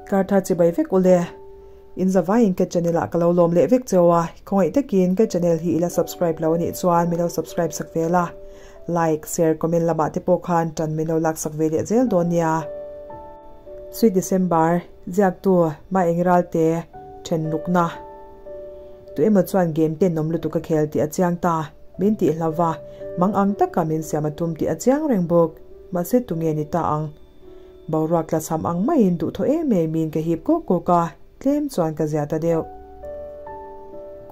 Karthar chibai vek ule. In zavaiin ka channel ah ka lo lawm leh vek cheu a, khawngaih takin ka channel hi ila subscribe lo anih chuan min lo subscribe sak ve la, like, share, comment lamah te pawh khan tan min lo lak sak ve leh zel dawn nia. Sweet December, ziaktu Ma Engral te then lukna. Tu emaw chuan game tenawm lutuk a khel tih a chiang ta, min tih hlauva, mang ang taka min siam a tum tih a chiang reng bawk, mahse tunge ni ta ang? Boruak tlachham ang maiin duhthawh em emin ka hip kawk kawk a, tlem chuan ka zia ta deuh.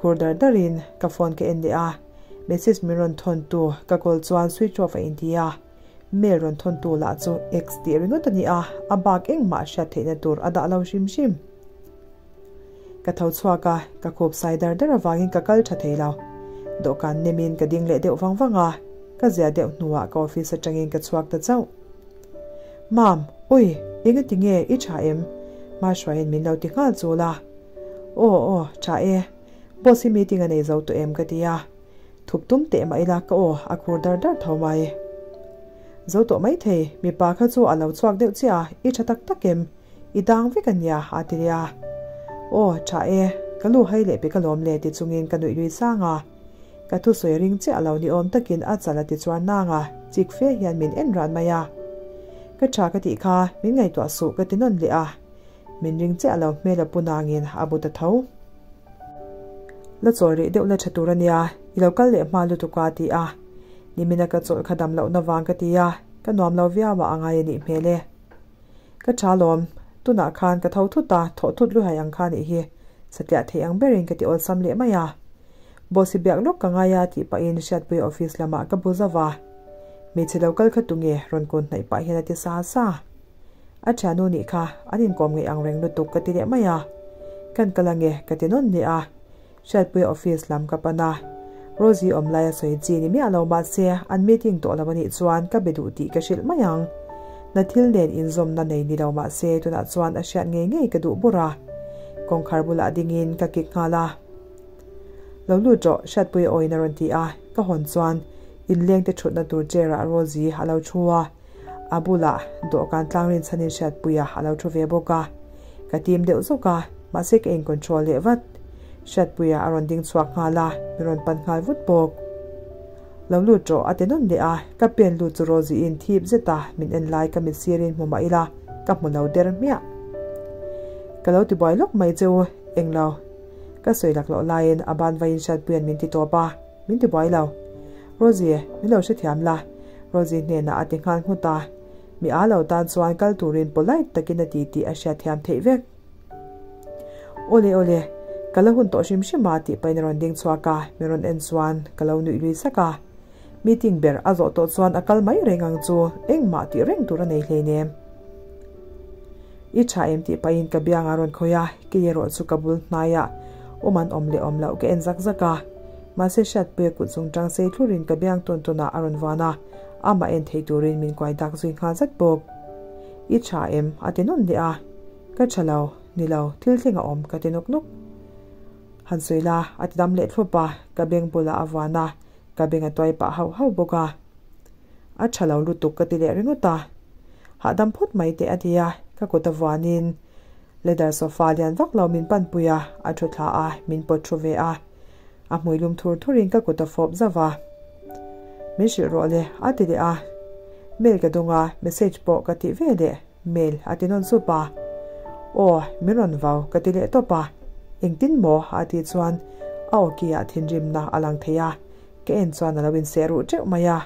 Khur dar darin ka phone ka en leh a, message min rawn thawn tu ka call chuan switch off a inti a, mail rawn thawn tu lah chu X tih ringawt a ni a, a bak engmah hriat theihna tur a dah lo hrim hrim. Ka tho chhuak a, ka khup sai dar dar avangin ka kal tha thei lo. Dawhkan nemin ka ding leh deuh vang vang a, ka zia deuh hnuah ka office atangin ka chhuak ta chauh. Mam, ui, engati nge i tha em? Mahruaiin min lo ti nghal chul a. Aw, aw, tha e. Boss hi meeting a nei zo tawh em ka ti a. Thup tum teh mah ila ka aw a khur dar dar tho mai. Zo tawh mai thei, mipa kha chu a lo chhuak deuh chiah a, i tha tak tak em? I dang vek a nia a ti leh a. Aw, tha e, ka lu hai leh pe ka lawm le ti chungin ka nuih lui sang a. Ka thusawi ring chiah lo ni awm takin a chal a ti chuan nang a, chik fe hian min en ran mai a. Ka tha ka tih kha, min ngaihtuah suh ka ti nawn leh a. Min ring chiah lo hmel a pu nangin a bu ta tho. La chawl rih deuh la tha tur a nia, i lo kal leh hma lutuk a ti a. Nimina ka chawlh kha dam lohna vang ka ti a, ka nuam lo viau a angai a nih hmel e. Ka tha lawm, tunah khan ka tho thut a, thawh thut luhai ang kha nih hi, satliah theih ang berin ka ti awlsam leh mai a. Boss hi biak lawk ka ngai a tih pahin Hriatpuia office lamah ka bu zauh a. Hmeichhe lo kal kha tunge rawn kun hnaih pah hian a ti sa sa. A thiannu nih kha an inkawm ngeih ang reng lutuk ka ti leh mai a. Kan kal ange ka ti nawn leh a. Hriatpuia office lam ka pan a. Rosie awm laia sawi chi ni miah lo mahse an meeting tawh lo anih chuan ka be duh tih ka hrilh mai ang. Na thil nen inzawmna nei ni lo mahse tunah chuan a hriat ngei ngei ka duh bur a. Kawngkhar bulah dingin ka kik nghal a. Lo lut rawh, Hriatpuia awiin a rawn ti a, ka hawn chuan inleng te thutna tur chair ah Rosie a lo thu a, a bulah dawhkan tlang rinchhanin Hriatpuia a lo thu ve bawk a, ka tim deuh zawk a, mahse ka in control leh vat. Hriatpuia a rawn ding chhuak nghal a, min rawn pan nghal vut bawk. Lo lut rawh a ti nawn leh a, ka pen lut chu Rosie in thip zet a min en lai ka mit sirin hmu mah ila ka hmu lo der hmiah. Ka lo ti buai lawk mai che u, englo. Ka sawi lak loh laiin a ban vaiin Hriatpuia'n min ti tawp a, min ti buai lo. Rosie, min lo hrethiam la, Rosie hnenah a ti nghal nghut a. Mi a lo tan chuan kal turin polite takin a ti tih a hriatthiam theih vek. Awle awle, ka la hun tawh hrim hrim a tih pahin a rawn ding chhuak a, min rawn en chuan ka lo nuih lui sak a. Meeting ber a zawh tawh chuan a kal mai reng ang chu, engmah tih reng tur a nei hleinem. I tha em tih pahin ka biang a rawn khawih a, kei erawh chu ka bul hnaiah awm an awm leh awm loh ka en zak zak a. Mahse Hriatpuia kut chung tang sei thlurin ka biang tawn tawnah a rawn vuan a, amah en thei turin min kuai dak zui nghal zat bawk. I tha em? a ti nawn leh a. Ka tha lo, ni lo, thil thleng a awm ka ti nawk nawk. Han sawi la, a ti dam leh thlup a, ka beng bulah a vuan a, ka beng a tuai pah hauh hauh bawk a. A tha lo lutuk ka ti leh ringawt a. Hahdam phawt mai teh a ti a, ka kut a vuanin leather sofa lian vak lo min panpui a, a thu thla a, min pawt thu ve a. A hmui lum thur thurin ka kut a fawp zauh a. Min hrilh rawh le a ti leh a. Mail ka dawng a, message pawh ka tih ve leh mail a ti nawn sup a. Aw, min rawn vau ka ti leh tawp a. Engtin maw? a tih chuan a awki ah thinrimna a lang thei a. Ka en chuan a lo inseh ruh teuh mai a,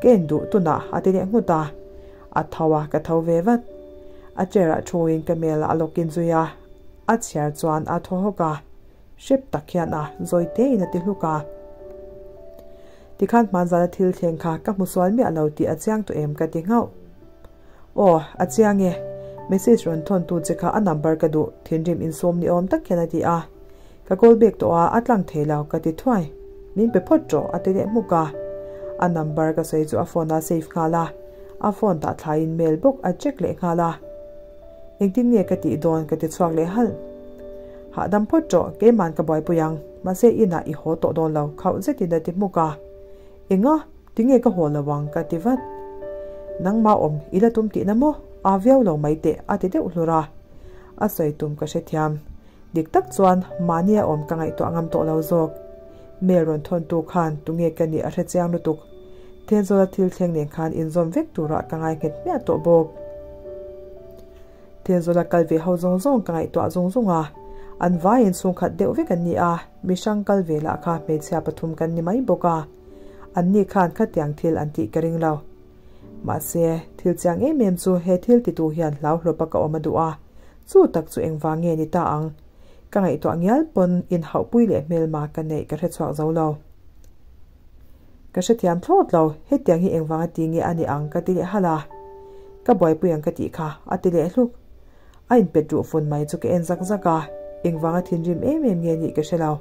ka en duh tunah a ti leh nghut a, a tho a ka tho ve vat. A chair ah thuin ka mail ah a lawkin zui a, a chhiar chuan a thaw hawk a, hrep tak hian a zawi tein a ti hluk a. Tikhan hmanzana thil thleng kha ka hmu sual miah lo tih a chiang tawh em ka ti nghauh. Aw, a chiang e. Message rawn thawn tu che kha a number ka duh, thinrim insawm ni awm tak hian a ti a. Ka call back tawh a, a tlang thei lo, ka ti thuai. Min pe phawt rawh, a ti leh hmuk a. A number ka sawi chu a phone a save nghal a, a phone tah thlaiin mail bawk a check leh nghal a. Engtin nge ka tih dawn ka ti chhuak leh halh. Hahdam phawt rawh, keiman ka buaipui ang, mahse inah i haw tawh dawn lo, khauh zetin a ti hmuk a. Enga? Tinge ka haw lo ang ka ti vat. Nangmah awm i la tum tihna maw? A viau lo mai teh a ti deuh hlur a. A sawi tum ka hrethiam. Dik tak chuan mahnia awm ka ngaihtuah ngam tawh lo zawk. Mail rawn thawntu khan tunge ka nih a hre chiang lutuk. Thenzawla thil thleng nen khan inzawm vek turah ka ngai nghet hmiah tawh bawk. Thenzawla kal ve ho zawng zawng ka ngaihtuah zung zung a, an vaiin chhungkhat deuh vek an ni a, mihrang kal ve lah kha hmeichhia pathum kan ni mai bawk a, anni khan khatiang thil an tih ka ring lo. Mahse, thil chiang em em chu he thil titu hian hlauhlawpa ka awm a duh a, chu tak chu engvang nge ni ta ang? Ka ngaihtuah ngial pawn inhauhpui leh hmelma ka neih ka hrechhuak zo lo. Ka hrethiam thlawt lo, hetiang hi engvanga ti nge a ni ang ka ti leh halh a. Ka buaipui ang ka tih kha, a ti leh hluk. A inpet ruh fun mai chu ka en zak zak a, engvanga thinrim em em nge nih ka hre lo.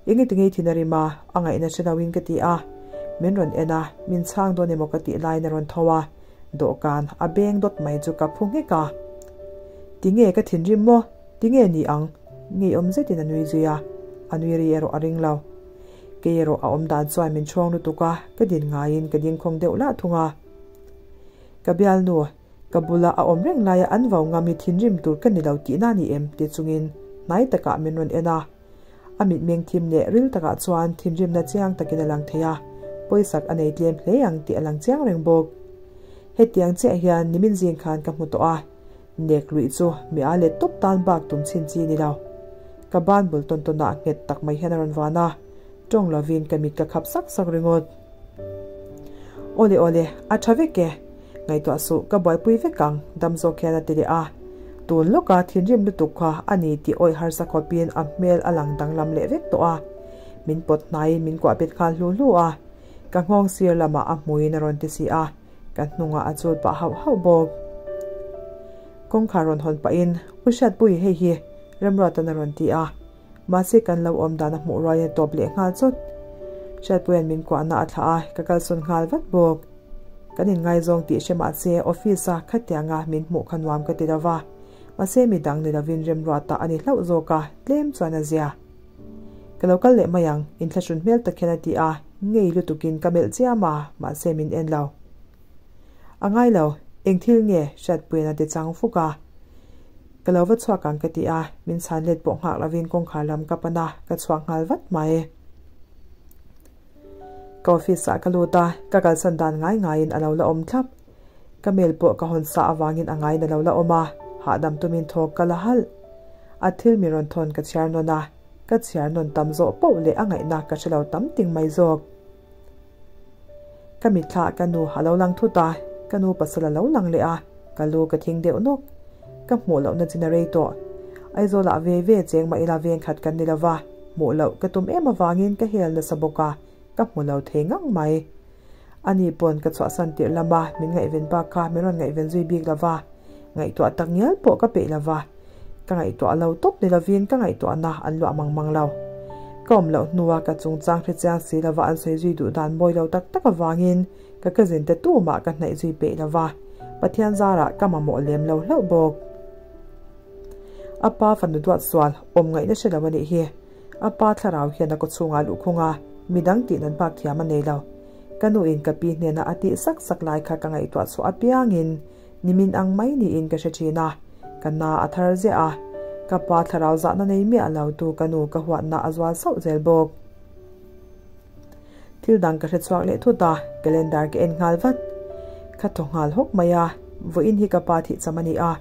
Enge ti ngei thin a rim a, a ngaihna hre loin ka ti a. Min rawn en a, min chhang dawn emaw ka tih laiin a rawn tho a, dawhkan a beng dawt mai chu ka phu nghek a. Tinge ka thinrim maw? Tinge ni ang? Ngeiawm zetin a nui zui a, a nui ri erawh a ring lo. Kei erawh a awm dan chuan min chhawng lutuk a, ka din ngaiin ka ding khawng deuh lah thung a. Ka bialnu, ka bula a awm reng laia an vau ngam hi thinrim tur ka ni lo tihna a ni em? ti chungin hnai takah min rawn en a. A mitmeng thim leh ril takah chuan thinrimna chiang takin a lang thei a, pawisak a nei tlem hle ang tih a lang chiang reng bawk. Hetiang chiah hian nimin zing khan ka hmu tawh a, Nek luih chu mi a let tawp tan bak tum chhin chi ni lo. Ka ban bul tawn tawn ah nghet tak mai hian a rawn van a, tawng lovin ka mit ka khap sak sak ringawt. Awle awle, a tha vek e. Ngaihtuah suh, ka buaipui vek ang, dam zawk hian a ti leh a. Tun lawka thinrim lutuk kha a ni tih awih harsa khawpin a hmel a lang danglam leh vek tawh a. Min pawt hnaiin min kuah bet nghal hlu hlu a. Ka nghawng sir lamah a hmuiin a rawn ti si a. Ka hnungah a chul pah hauh hauh bawk. Kawngkhar rawn hawn pahin, U Hriatpui, hei hi Remruatan a rawn ti a. Mahse kan lo awm dan a hmuh rualin a tawp leh nghal chawt. Hriatpuia'n min kuahna a thlah a, ka kalsawn nghal vat bawk. Kan inngaizawng tih hre mahse office-a khatianga min hmuh kha nuam ka ti lo va. Mahse midang ni lovin Remruata a ni hlauh zawk a, tlem chuan a zia. Ka lo kal leh mai ang, inthlahrun hmel tak hian a ti a, ngei lutukin ka melh chiam a, mahse min en lo. A ngai lo, eng thil nge? Hriatpuiin a ti chang fuk a. Ka lo va chhuak ang ka ti a, min chhan let pawh nghak lovin kawngkhar lam ka pan a, ka chhuak nghal vat mai. Ka office ah ka lut a, ka kalsan dan ngai ngaiin a lo la awm thlap. Ka mail pawh ka hawn sa avangin a ngaiin a lo la awm a, hahdam tumin thawk ka la halh. A thil mi rawn thawn ka chhiar nawn a, ka chhiar nawn tam zawh poh leh a ngaihna ka hre lo tam ting mai zawk. Ka mitthla ka nu a lo lang thut a, ka nu pasal a lo lang leh a, ka lu ka thing deuh nawk. Ka hmuh lohna chin a rei tawh. Aizawlah ve ve cheng mah ila vengkhat kan ni lova, hmuh loh ka tum em avangin ka hel nasa bawk a, ka hmu lo thei ngang mai. Ani pawn ka chhuahsan tirh lama min ngaihven bak kha min rawn ngaihven zui bik lova, ngaihtuah tak ngial pawh ka peih lova, ka ngaihtuah lo tawp ni lovin ka ngaihtuahna an luah mang mang lo. Ka awm loh hnua ka chungchang hre chiang si lova an sawi zui duh dan mawi lo tak tak avangin ka cousin te tumah ka hnaih zui peih lova, Pathian zarah ka mamawh lem lo hlauh bawk. A pa fanu duat sual awm ngaihna hre lo a nih hi. A pa thlarau hian a kawchhungah luhkhung a, midang tih nan bak thiam a nei lo. Ka nuin ka pi hnena a tih sak sak lai kha ka ngaihtuah chhuah apiangin nimin ang mai niin ka hre thin a, ka na a thar ziah a, ka pa thlarau zahna nei miah lo tu ka nu ka huatna a zual sauh zel bawk. Thil dang ka hre chhuak leh thut a, calendar ka en nghal vat. Ka thaw nghal hawk mai a, vawiin hi ka pa thih cham a ni a,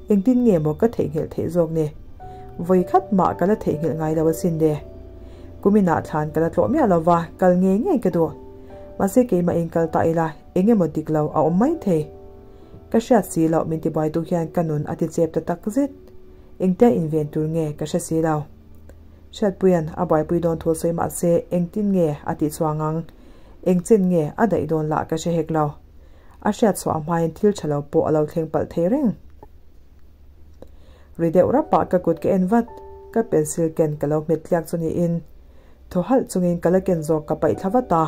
engtin nge maw ka theihnghilh theih zawk ni? Vawi khat mah ka la theihnghilh ngai lo asin le. Kuminah thlan ka la tlawh miah lo va, kal ngei ngei ka duh. Mahse keimah in kal ta ila, eng emaw dik lo a awm mai thei. Ka hriat si loh min tibuaitu hian ka nun a ti chep ta tak zet. Engtia inven tur nge ka hre si lo. Hriatpuia'n a buaipui dawn thu sawi mah se engtin nge a tih chuang ang? Eng chen nge a daih dawn lah ka hre hek lo. A hriat chhuah hmain thil tha lo pawh a lo thleng palh thei reng. Ri deuh rapah ka kut ka en vat, ka pencil ken ka lo hmet tliak chu niin thaw halh chungin ka la ken zawk ka paih thla vat a.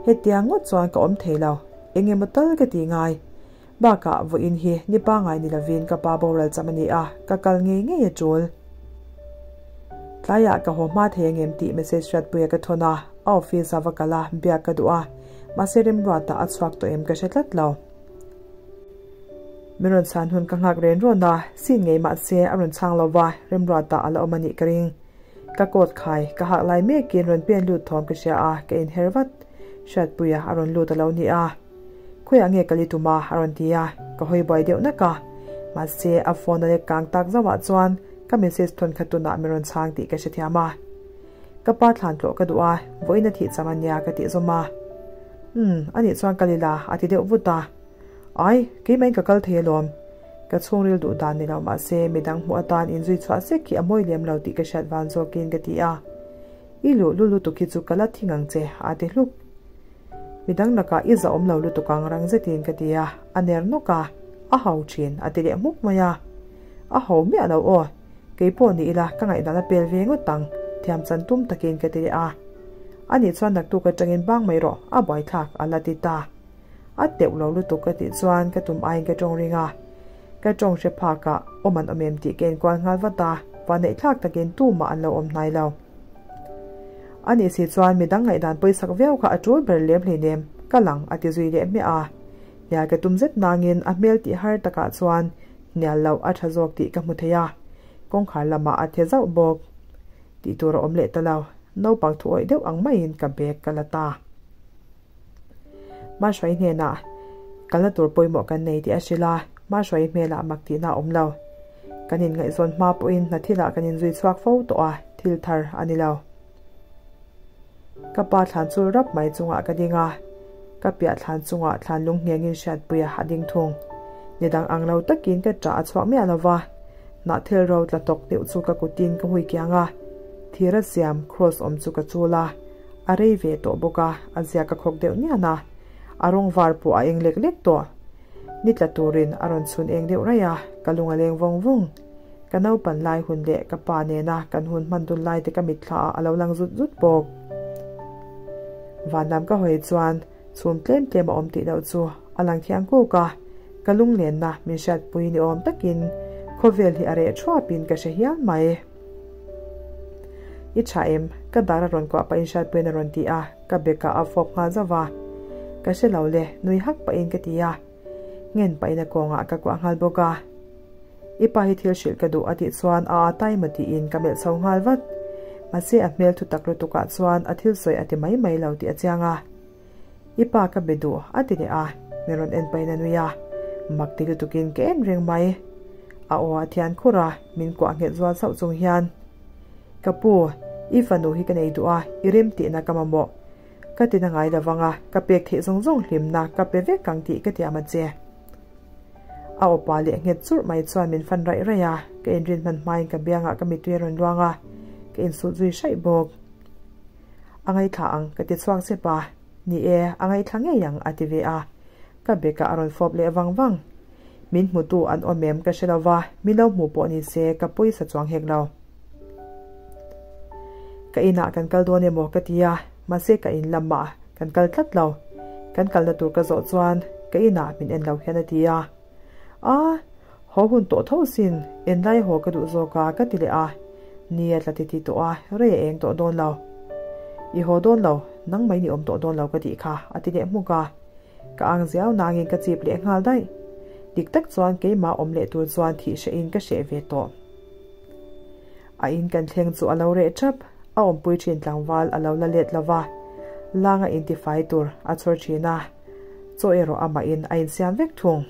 Hetiang ngawt chuan ka awm thei lo, eng emaw tal ka ti ngai. Bakah vawiin hi ni pangai ni lovin ka pa boral cham a ni a, ka kal ngei ngei a tul. Tlaiah ka haw hma thei angem tih message hriatpuia ka thawn a, a office a va kal a, biak ka duh a, mahse remruatah a chhuak tawh em ka hre tlat lo. Min rawn chhan hun ka nghak ren rawn a, sin ngei mah se a rawn chhang lo va, remruata a la awm a nih ka ring. Ka coat khai ka hak lai mekin rawn pen lut thawm ka hria a, ka inher vat. Hriatpuia a rawn lut a lo ni a. Khawiah nge ka li tum a? a rawn ti a, ka hawi buai deuh nak a. Mahse, a phone a lek kang tak zauhah chuan ka message thawn kha tunah min rawn chhang tih ka hrethiam a. Ka pa thlan tlawh ka duh a, vawiin a thih cham a nia ka tih zawm a. Umm, anih chuan ka li la, a ti deuh vut a. Ai, keimah in ka kal thei alawm. Ka chhungril duh dan ni lo mahse, midang hmuh atan inzui chhuah sek khi a mawi lem lo tih ka hriat van zawkin ka ti a. I luh lu lutuk hi chu ka la thing ang che, a ti hluk. Midang lakah i zahawm lo lutuk ang rang zetin ka ti a, a ner nawk a, a hau thin a ti leh hmuk mai a. A hau miah lo aw, kei pawh ni ila ka ngaihdan a pel ve ngawt ang, thiam chan tum takin ka ti leh a. Ani chuan naktuk atangin bang mai rawh, a buaithlak a la ti ta. A teuh lo lutuk ka tih chuan ka tum aiin ka tawng ring a, ka tawng hre phakah awm an awm em tih ka enkual nghal vat a, vaneihthlak takin tumah an lo awm hnai lo. A nih si chuan midang ngaihdan pawisak viau kha a tul ber lem hleinem, ka lang a ti zui leh hmiah a. Hnial ka tum zet nangin a hmel tih har takah chuan hnial loh a tha zawk tih ka hmu thei a, kawngkhar lamah a the zauh bawk. Tih tur a awm leh ta lo, naupang thu awih deuh ang maiin ka bag ka la ta. Mahruai hnenah kalna tur pawimawh kan nei tih a hrilh a, Mahruai hmelah mak tihna a awm lo. Kan inngaihzawn hma pawhin hna thilah kan inzui chhuak fo tawh a, thil thar a ni lo. Ka pa thlan chul rap mai chungah ka ding a, ka piah thlan chungah thlan lung nghengin hriatpuia a ding thung. Ni dang ang lo takin ka ṭah a chhuak miah lo va, hnahthel ro tla tawk deuh chu ka kutin ka hui kiang a, thira siam cross awm chu ka chul a, A rei ve tawh bawk a, a zia ka khawk deuh nian a, a rawng var pawh a eng lek lek tawh. Ni tla turin a rawn chhun eng deuh raih a, ka lung a leng vawng vawng. Ka naupan lai hun leh ka pa nena kan hun hman dun lai te ka mitthla ah a lo lang zut zut bawk. Vanlam ka hawi chuan chhum tlem tlem a awm tih loh chu a lang thiang kuk a, ka lunglenna min hriatpui ni awm takin khawvel hi a reh thuapin ka hre hial mai. I tha em? Ka dar a rawn kuah pahin Hriatpuiin a rawn ti a, ka bekah a fawp nghal zauh va. Ka hre lo le, nui hak pahin ka ti a. Ngen pahin a kawngah ka kuah nghal bawk a. I pa hi thil hrilh ka duh a tih chuan a a tai maw tiin ka melh chho nghal vat. Mahse a hmel thu tak lutukah chuan a thil sawi a ti mai mai lo tih a chiang a. I pa ka be duh a ti leh a, min rawn en pahin a nui a, mak ti lutukin ka en reng mai. A aw a thian khur a, min kuah nghet zual sauh chung hian, Ka pu, i fanu hi ka nei duh a, i rem tihna ka mamawh. Ka tina ngai lo vang a, ka pek theih zawng zawng hlimna ka pe vek ang tih ka tiam a che. A awpa leh nghet churh mai chuan min fan raih raih a, ka inrin hman hmain ka biangah ka mittui a rawn luang a, ka insut zui hraih bawk. A ngaithla ang, ka ti chhuak zep a. Ni e, a ngaithla ngei ang, a ti ve a. Ka bekah a rawn fawp leh vang vang. Min hmutu an awm em ka hre lo va, min lo hmuh pawh ni se ka pawisa chuang hek lo. Ka inah kan kal dawn emaw ka ti a, mahse ka in lamah kan kal tlat lo. Kan kalna tur ka zawh chuan ka inah min en lo hian a ti a. A, haw hun tawh tho sin, en lai haw ka duh zawk a ka ti leh a, ni a tla ti ti tawh a, rei a eng tawh dawn lo. I haw dawn lo, nang mai ni awm tawh dawn lo ka tih kha, a ti leh hmuk a. Ka ang ziau nangin ka chip leh nghal daih. Dik tak chuan keimah awm leh tur chuan thih hrehin ka hreh ve tawh. A in kan thleng chu a lo reh thap, a awmpui thin tlangval a lo la let lo va, langa intifai tur a chhawr thin a. Chaw erawh amahin a insiam vek thung.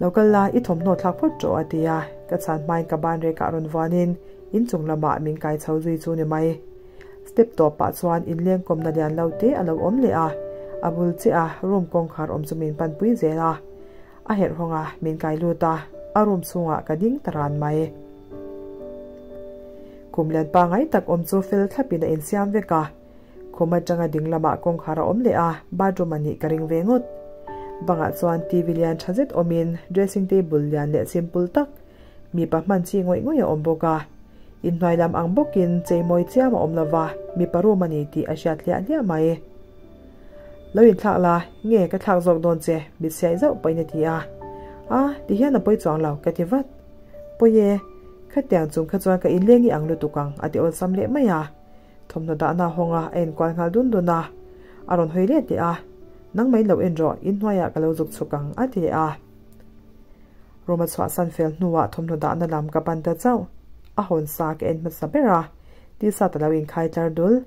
Lo kal la, i thawmhnaw thlak phawt ṭawh a ti a, ka chhan hmain ka ban rekah rawn vuanin inchung lamah min kai chho zui chu ni mai. Step tawpah chuan inleng kawmna lian lo te a lo awm leh a, a bul chiah a room kawngkhar awm chu min panpui zel a. A herh hawng a, min kai lut a, a room chhungah ka ding ta ran mai. Khum lian pangai tak awm chu fel thlapin a insiam vek a. Khum atanga ding lamah kawngkhar a awm leh a, bathroom a nih ka ring ve ngawt. Bangah chuan TV lian tha zet awmin dressing table lian leh simple tak, mipa hman chi ngawih ngawih a awm bawk a. Inhnuai lam ang bawkin cheimawi chiam a awm lova, mipa room a ni tih a hriat hliah hliah mai. Lo inthlak la, nge ka thlak zawk dawn che, mit siai zauh pawhin a ti a. A, ti hian a pawi chuang lo, ka ti vat. Pawi e, khatiang chung kha chuan ka inleng i ang lutuk ang, a ti awlsam leh mai a. Thawmhnaw dahna a hawng a, a enkual nghal dun dun a. A rawn hawi let leh a, Nang mai lo en rawh, inhnuaiah ka lo zuk chhuk ang, a ti leh a. Room a chhuahsan fel hnuah thawmhnaw dahna lam ka pan ta chauh. A hawn sa ka en hmasa ber a, t-shirt a lo inkhai tlar dul.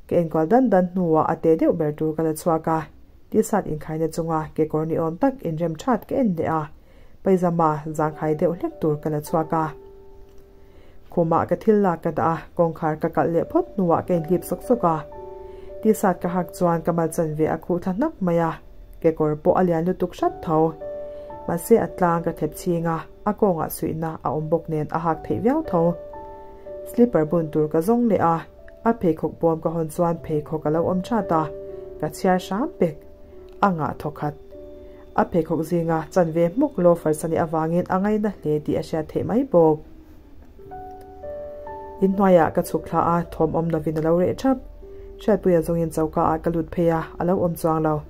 Ka enkual dan dan hnuah a te deuh ber tur ka la chhuak a, t-shirt inkhaina chunga kekawr ni awm tak inrem that ka en leh a, paizama zangkhai deuh hlek tur ka la chhuak a. Khumah ka thil lak ka dah a, kawngkhar ka kalh leh phawt hnuah ka inhlip sawk sawk a. T-shirt ka hak chuan ka mal chanve a khuh thla hnak mai a, kekawr pawh a lian lutuk hrat tho. Mahse a tlang ka thlep chhing a, a kawngah suihna a awm bawk nen a hak theih viau tho. Slipper bun tur ka zawng leh a, a pheikhawk bawm ka hawn chuan pheikhawk a lo awm that a, ka chhiar hram pek. A ngah thaw khat. A pheikhawk zinga chanve hmuk loafers a nih avangin a ngaina hle tih a hriat theih mai bawk. Inhnuaiah ka chhuk thla a, thawm awm lovin a lo reh thap. Hriatpuia zawngin choka ah ka lut phei a, a lo awm chuang lo.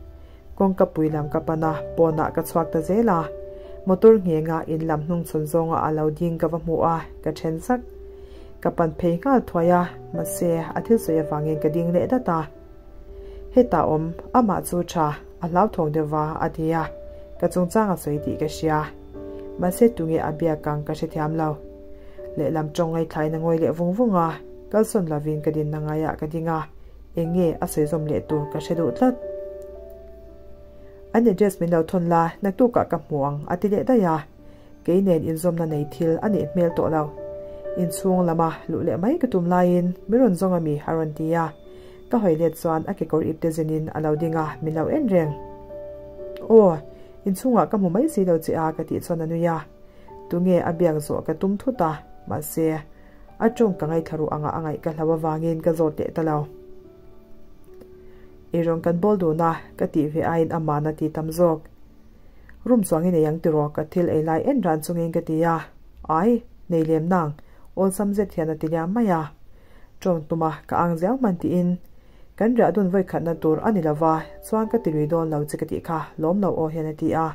Kawngka pui lam ka pan a, pawnah ka chhuak ta zel a. Motor nghenga in lam hnung chhawn zawnga a lo ding ka va hmu a, ka then sak. Ka pan phei nghal thuai a, mahse a thil sawi avangin ka ding leh dat a. Hetah awm, amah chu tha, a hlauthawng deuh va, a ti a, ka chungchang a sawi tih ka hria. Mahse tunge a biak ang ka hrethiam lo. Lehlam tawng ngaithlain a ngawi leh vung vung a, kalsawn lovin ka dinna ngaiah ka ding a, eng nge a sawi zawm leh tur ka hre duh tlat. An address min lo thawn la, naktukah ka hmu ang, a ti leh daih a. Kei nen inzawmna nei thil a nih hmel tawh lo. Inchhung lama luh leh mai ka tum laiin min rawn zawng ami a rawn ti a. Ka hawi let chuan a kekawr ipte zinin a lo ding a, min lo en reng. Aw, inchhungah ka hmu mai si lo che a ka tih chuan a nui a. Tunge a biak zawh ka tum thut a, mahse, a tawng ka ngaithla ruh anga a ngaih ka hlau avangin ka zawt leh ta lo. Eirawng kan bawl dun a, ka tih ve aiin aman a ti tam zawk. Room chuang i nei ang tiraw ka thil ei lai en ran chungin ka ti a, ai, nei lem nang, awlsam zet hian a ti liam mai a. Tawng tuma ka ang ziau hman tiin kan riah dun vawikhatna tur a ni lova, chuan ka ti lui dawn lo che ka tih kha lawm lo aw hian a ti a.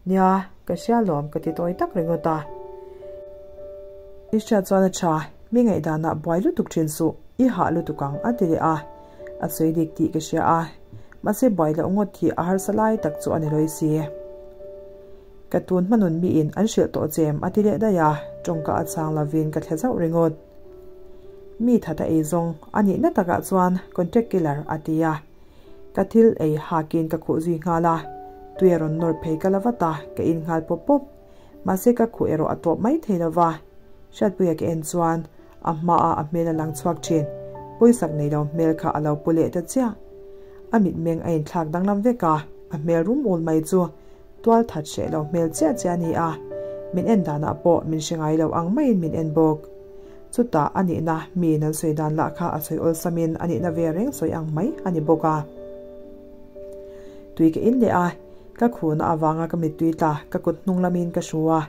Nia, ka hria lawm ka ti tawi tak ringawt a. I hriat chuan a tha, mi ngaihdanah buai lutuk thin suh, i hah lutuk ang a ti leh a. A sawi dik tih ka hria a, mahse buai loh ngawt hi a harsa lai tak chu a ni lawi si. Ka tun hmanun miin an hrilh tawh chem a ti leh daih a, tawngka a chang lovin ka thle zauh ringawt. Mi that a ei zawng a nihna takah chuan contract killer a ti a, ka thil ei hakin ka khuh zui nghal a, tui a rawn nawr phei ka la vat a, ka in nghal pawp pawp. Mahse ka khuh erawh a tawp mai thei lova, Hriatpuia ka en chuan a hmaah a hmel a lang chhuak thin, pawisak nei lo hmel kha a lo pu leh ta chiah. A mitmeng a inthlak danglam vek a, a hmel rum ul mai chu tual that hreh lo hmel chiah chiah a ni a, min en danah pawh min hre ngai lo ang maiin min en bawk. Chutah a nihna miin an sawi dan lah kha a sawi awlsamin a nihna ve reng sawi ang mai a ni bawk a. Tui ka in leh a, ka khuhna avanga ka mittui tla ka kut hnung lamin ka hru a,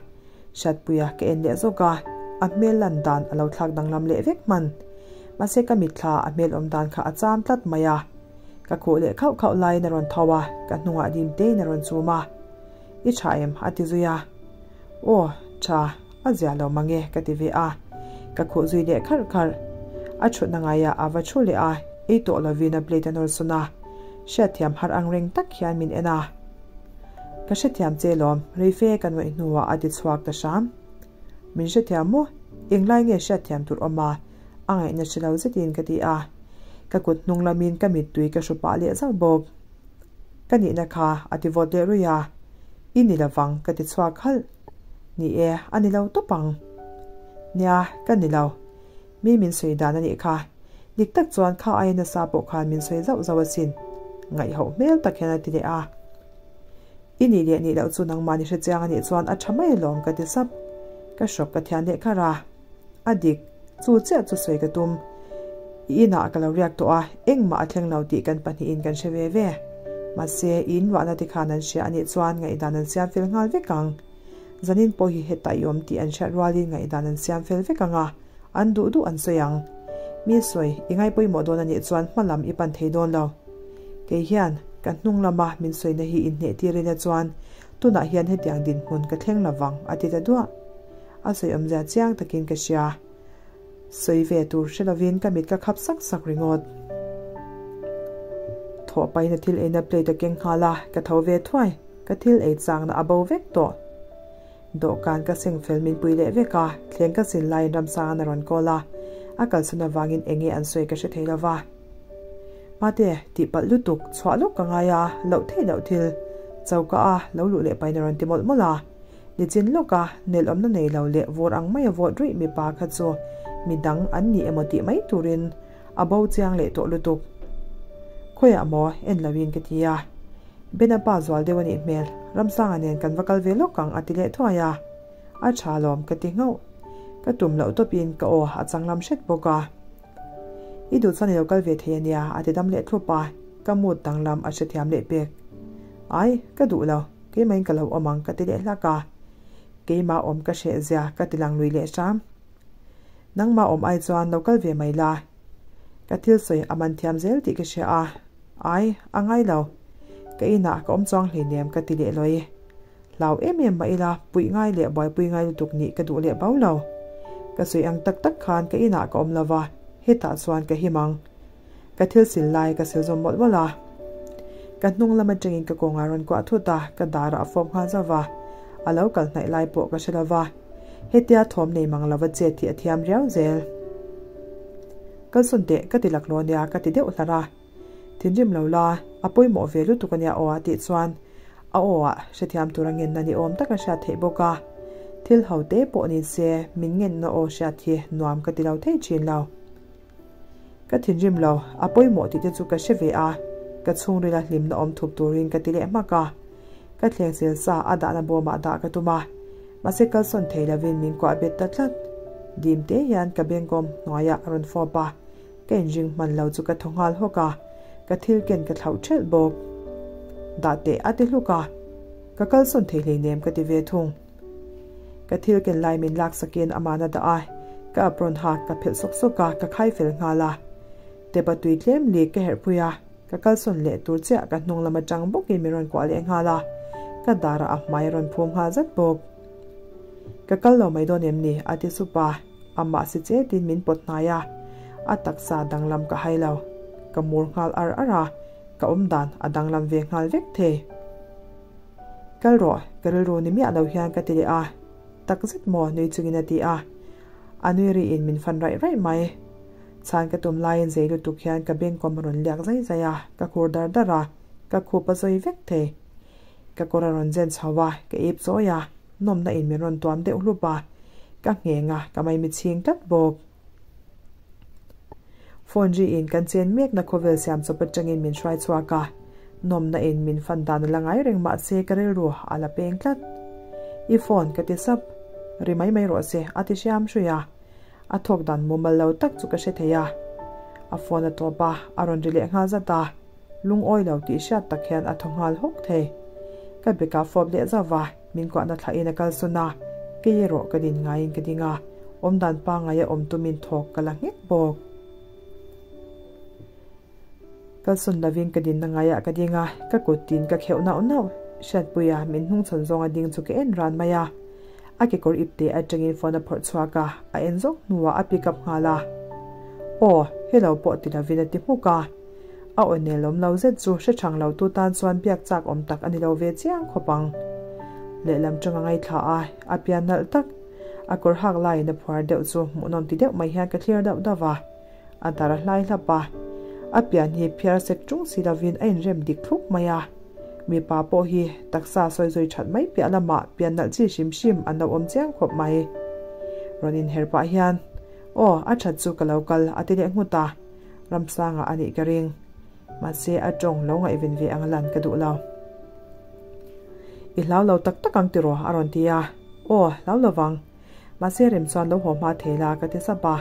Hriatpuia ka en leh zawk a, a hmel lan dan a lo thlak danglam leh vek hman. Mahse ka mitthla a hmel awm dan kha a cham tlat mai a. Ka khuh leh khauh khauh laiin a rawn tho a, ka hnungah dim tein a rawn chum a. I tha em? a ti zui a. Aw, tha, a zia lo mang e ka ti ve a. Ka khuh zui leh kharh kharh. A thutna ngaiah a va thu leh a, ei tawh lovin a plate a nawr sawn a. Hriatthiam har ang reng tak hian min en a. Ka hrethiam che lawm, reife kan ngaih hnuah a ti chhuak ta hram. Min hrethiam maw? Englai nge hriatthiam tur awm a? A ngaihna hre lo zetin ka ti a. Ka kut hnung lamin ka mittui ka hru pah leh zauh bawk. Ka nihna kha a ti vawt leh ruih a. I ni lovang ka ti chhuak halh. Ni e, a ni lo tawp ang. Nia, ka ni lo. Mi min sawi dan a nih kha. Dik tak chuan kha aia nasa pawh khan min sawi zauh zauh asin. Ngaihhoh hmel tak hian a ti leh a. I nih leh nih loh chu nangmah ni hrechiang a nih chuan a tha mai alawm ka ti sap. Ka hrawk ka thian leh kharh a. A dik, chu chiah chu sawi ka tum. I inah ka lo riak tawh a, engmah a thleng lo tih kan pahnihin kan hre ve ve. Mahse, i inruahna te khan an hria a nih chuan ngaihdan an siam fel nghal vek ang. Zanin pawh hi hetah i awm tih an hriat rualin ngaihdan an siam fel vek ang a, an duh duh an sawi ang. Mi sawi, i ngai pawimawh dawn a nih chuan hma lam i pan thei dawn lo. Kei hian, ka hnung lama min sawina hi inhneh tir ila chuan tunah hian hetiang dinhmun ka thleng lo vang, a ti ta duah. A sawi awmzia chiang takin ka hria. Sawi ve tur hre lovin ka mit ka khap sak sak ringawt. Thawh pahin a thil eina plate a keng nghal a, ka tho ve thuai. Ka thil ei changna a bo vek tawh. Dawhkan ka seng fel min pui leh vek a, thleng ka sil laiin Ramsanga a rawn call a, a kalsan avangin eng nge an sawi ka hre thei lo va. Mate, tihpalh lutuk, chhuah lawk ka ngai a, loh theih loh thil. Choka a lo luh leh pain a rawn ti mawlh mawlh a. Nichin lawka nelawmna nei lo leh vawr ang maia vawt ruih mipa kha chu midang an ni emaw tih mai turin a bo chiang leh tawh lutuk. Khawiah maw en loin ka ti a. Bena pa zual deuh a nih hmel, Ramsanga nen kan va kal ve lawk ang a ti leh thuai a. A tha lawm ka ti nghauh. Ka tum loh tawpin ka aw a changlam hret bawk a. I duh chuan i lo kal ve thei a nia a ti dam leh thlup a, ka mood danglam a hrethiam leh pek. Ai, ka duh lo, keimahin ka lo awm ang ka ti leh hlak a. Keimah awm ka hreh zia ka ti lang lui leh hram. Nangmah awm ai chuan lo kal ve mai la. Ka thil sawi a man thiam zel tih ka hria a, ai, a ngai lo. Ka inah ka awm chuang hleinem ka ti leh lawi. Hlau em em mah ila puih ngai leh buaipui ngai lutuk nih ka duh leh bau lo. Ka sawi ang tak tak khan ka inah ka awm lova, hetah chuan ka him ang. Ka thil sil lai ka sil zawm mawlh mawlh a. Ka hnung lam atangin ka kawngah rawn kuah thut a, ka darah a fawp nghal zauh va. A lo kal hnaih lai pawh ka hre lova. Hetia thawm nei mang lova chet hi a thiam riau zel. Kalsawn teh ka ti laklawh nia ka ti deuh hlar a. Thinrim lo la, a pawimawh ve lutuk ania aw a tih chuan a aw ah hrethiam tura ngenna ni awm tak a hriat theih bawk a. Thil ho te pawh ni se min ngenna aw hriat hi nuam ka ti lo thei thin lo. Ka thinrim lo, a pawimawh tih te chu ka hre ve a, ka chhungrila hlimna awm thup turin ka ti leh hmak a. Ka thleng zel sa a dahna bawmah dah ka tum a, mahse kalsawn thei lovin min kuah bet ta tlat. Dim te hian ka bengkawm hnuaiah a rawn fawp a, Ka inring hman lo chu ka thaw nghal hawk a, ka thil ken ka thlauh thelh bawk. Dah teh a ti hluk a, ka kalsawn thei hleinem ka ti ve thung. Ka thil ken lai min lak sakin amahna dah a, ka apron ha ka phelh sawk sawk a, ka khai fel nghal a. Tep a tui tlem lik ka herh phui a, ka kalsawn leh tur chiah ka hnung lam atang bawkin min rawn kuah leh nghal a, ka darah a hmai a rawn phum nghal zat bawk. Ka kal lo mai dawn em ni? a ti sup a. Amah si chetin min pawt hnai a, a taksa danglam ka hai lo. Ka mur nghal ar ar a, ka awm dan a danglam ve nghal vek thei. Kal rawh, ka rilru ni miah lo hian ka ti leh a, takzet maw nui chungin a ti a. A nui riin min fan raih raih mai. Chhan ka tum laiin zei lutuk hian ka bengkawm a rawn liak zai zai a, ka khur dar dar a, ka khup a zawi vek thei. Ka kawr a rawn zen chho a, ka ip chawi a. Nawmna in min rawn tuam deuh hlup a, ka ngheng a, ka maimi chhing tlat bawk. Phone ri in kan chen mekna khawvel siam chawp atangin min hruai chhuak a, nawmna in min fan dan a la ngai reng mahse ka rilru a la peng tlat. I phone ka ti sap, ri mai mai rawh se a ti hriam hrui a, a thawk dan mumal lo tak chu ka hre thei a. A phone a tawp a, a rawn ri leh nghal zat a. Lungawi lo tih hriat tak hian a thaw nghal hawk thei. Ka beka fawp leh zauh va, min kuahna thlahin a kalsawn a, kei erawh ka din ngaiin ka ding a, awmdan pangngaia awm tumin thawk ka la nghek bawk. Kalsawn lovin ka dinna ngaiah ka ding a, ka kut tin ka kheuh nauh nauh. Hriatpuia min hnungchhawn zawnga ding chu ka en ran mai a. A kekawr ipte atangin phone a phawrh chhuak a, a en zawk hnuah a pick up nghal a. Aw, hello pawh ti lovin a ti hmuk a. A aw nelawm lo zet chu hre chang lo tu tan chuan biak chak awm tak a ni lo ve chiang khawp ang. Lehlam tang a ngaithla a, a pian nalh tak, a kawr hak laiin a phuar deuh chu hmuhnawm ti deuh mai hian ka thlir dauh dauh a. A dar a hlai hlap a, a pian hi phiar sek tung si lovin a inrem dik thlup mai a. Mipa pawh hi taksa sawi zui that mai piah lamah pian nalh chi hrim hrim an lo awm chiang khawp mai. Rawn inher pah hian, Aw, a that chu ka lo kal, a ti leh nghut a. Ramsanga a nih ka ring. Mahse, a tawng lo ngaihven ve ang lan ka duh lo. I hlau lo tak tak ang tiraw? a rawn ti a. Aw, hlau lovang. Mahse, rem chuan lo haw hma thei la ka ti sap a.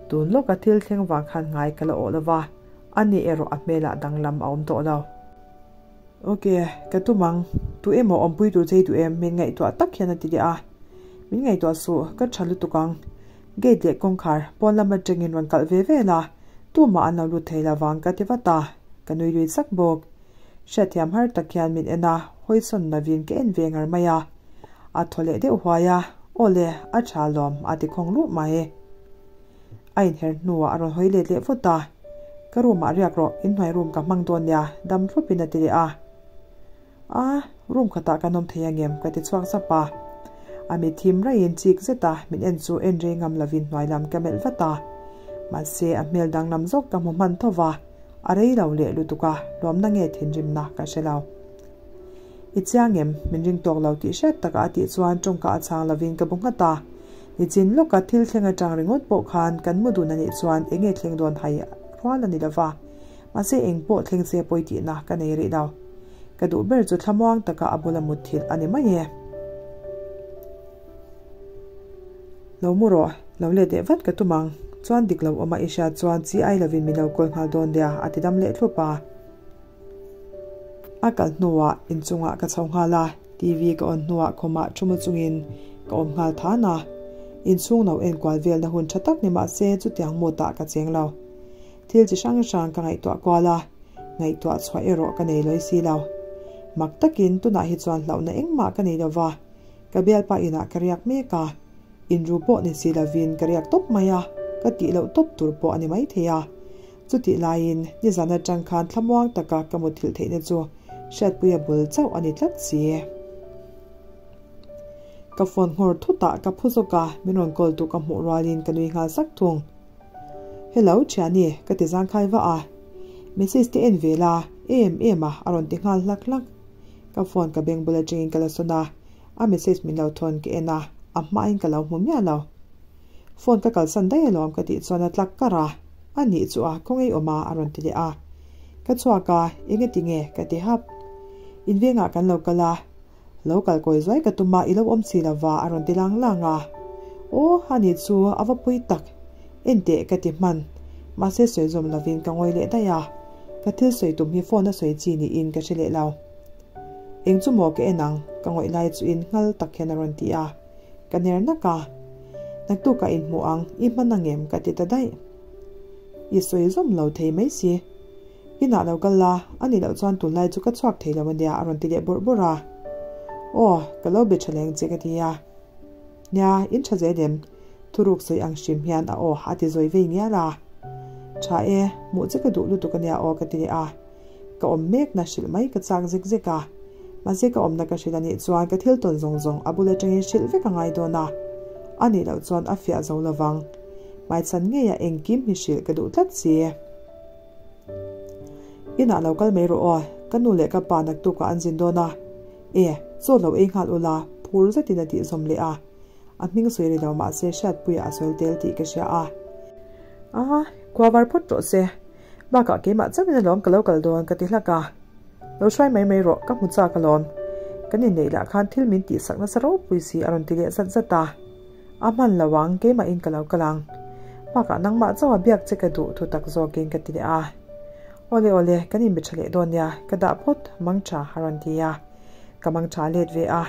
Tun lawka thil thleng vang khan ngai ka la awh lo va, a ni erawh a hmelah danglam a awm tawh lo. Ok, ka tum ang. Tu emaw awmpui tur chei duh em? Min ngaihtuah tak hian a ti leh a. Min ngaihtuah suh, ka tha lutuk ang. Gate leh kawngkhar pawn lam atangin rawn kalh ve vel a, tumah an lo lut thei lo vang ka ti vat a, ka nui lui sak bawk. Hriatthiam har tak hian min en a, hawisawn lovin ka en ve ngar mai a. A thaw leh deuh huai a, Aw le, a tha lawm, a ti khawng luh mai. A inher hnuah a rawn hawi let leh vut a, Ka room ah riak rawh, inhnuai room ka hmang dawn nia, dam thlupin a ti leh a. A, room khatah kan awm thei angem? ka ti chhuak zap a. A mit thim raiin chik zeta min en chu en rei ngam lovin hnuai lam ka melh vat a. Mahse a hmel danglam zawk ka hmu hman tho va, a rei lo leh lutuk a, lawmna nge thinrimna ka hre lo. I chiang em? Min ring tawk lo tih hriat taka a tih chuan tawngka a chhang lovin ka bu nghat a. Nichin lawka thil thleng atang ringawt pawh khan kan mu dun a nih chuan enge thleng dawn hai rual a ni lova, mahse eng pawh thleng se pawi tihna ka nei rih lo. Ka duh ber chu thlamuang taka a bula mut thilh a ni mai e. Lo mu rawh, lo let leh vat ka tum ang. Chuan dik lo awm a i hriat chuan chi ai lovin min lo kawl nghal dawn nia a ti dam leh thlup a. A kal hnuah inchungah ka chho nghal a, TV ka on hnuah khawmah thu mu chungin ka awm nghal than a. Inchhung lo enkual velna hun tha tak ni mah se chutiang mutah ka cheng lo. Thil chi hrang hrang ka ngaihtuah kual a, ngaihtuah chhuah erawh ka nei lawi si lo. Mak takin tunah hi chuan hlauhna engmah ka nei lova, ka bialpa inah ka riak mek a, inru pawh ni si lovin ka riak tawp mai a, ka tih loh tawp tur pawh a ni maithei a. Chutih laiin nizan atang khan thlamuang taka ka muthilh theihna chu hriatpuia bul chauh a ni tlat si. Ka phone nghawr thutah ka phu zawk a, min rawn call tu ka hmuh rualin ka nui nghal sak thung. Hello thiani, ka ti zangkhai vah a. Message te en ve la, em em a, a rawn ti nghal hlak hlak. Ka phone ka beng bul atangin ka la sawn a, a message min lo thawn ka en a, a hmain ka lo hmu miah lo. Phone ka kalsan daih alawm ka tih chuan a tlak kar a, a nih chu a kawng ei awm a a rawn ti leh a. Ka chhuak a, enge tinge ka ti hap. In vengah kan lo kal a, lo kal kawi zuai ka tum a i lo awm si lova a rawn ti lang lang a. Aw a nih chu a va pui tak, enteh ka ti hman. Mahse sawi zawm lovin ka ngawi leh daih a, ka thil sawi tum hi phone a sawi chi niin ka hre leh lo. Eng chu maw ka en ang ka ngawih lai chu in nghal tak hian a rawn ti a. Ka ner nak a, Naktukah inhmuh ang, i hman angem? ka ti ta daih. I sawi zawm lo thei mai si. Inah lo kal la, a nih loh chuan tunlai chu ka chhuak thei lo ania a rawn ti leh bawrh bawrh a. Aw, ka lo be tha leng che ka ti a. Nia, in tha zel em? Thuruk sawi ang hrim hian a aw a ti zawi vei ngial a. Tha e, hmuh che ka duh lutuk ania aw ka ti leh a. Ka awm mekna hrilh mai ka chak zek zek a, mahse ka awmna ka hrilh anih chuan ka thil tawn zawng zawng a bul atangin hrilh vek a ngai dawn a, a nih loh chuan a fiah zo lovang. Hmaichhan ngeia engkim hi hrilh ka duh tlat si. Inah lo kal mai rawh aw, ka nu leh ka pa naktukah an zin dawn a, e, chaw lo ei nghal ula, phur zetin a tih zawm leh a. A hming sawi ri lo mahse hriatpuiah a sawi tel tih ka hria a. A, khua var phawt rawh se. Bakah keimah chauhin alawm ka lo kal dawn ka ti hlak a. Lo hruai mai mai rawh, ka hmu chak alawm. Kan inneih lah khan thil min tihsak nasa ropui si a rawn ti leh zat zat a. A hman lo ang, keimahin ka lo kal ang. Bakah nangmah chauha biak che ka duh thu tak zawkin ka ti leh a. Awle awle, kan inbe tha leh dawn nia, ka dah phawt, mang tha a rawn ti a. Ka mang tha let ve a,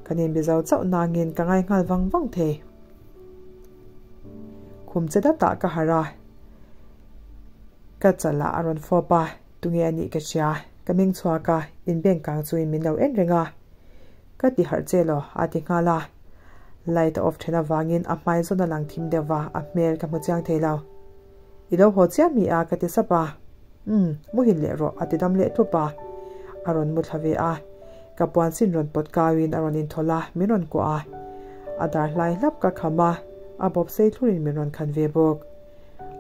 kan inbe zo chauh nangin ka ngai nghal vang vang thei. Khum che datah ka harh a. Ka chalah a rawn fawp a, tunge a nih ka hria, ka meng chhuak a, inbeng kang chuin min lo en reng a. Ka ti harh che law, a ti nghal a. Light a off then avangin a hmai zawn a lang thim deuh va, a hmel ka hmu chiang thei lo. I lo haw chiah mi a, ka ti sap a. Umm, muhil leh rawh, a ti dam leh tlup a. A rawn mu thla ve a. Ka puan sin rawn pawt kauin a rawn inthawlh a, min rawn kuah a. A dar hlai hlap ka kham a, a bawp sei thlurin min rawn khan ve bawk.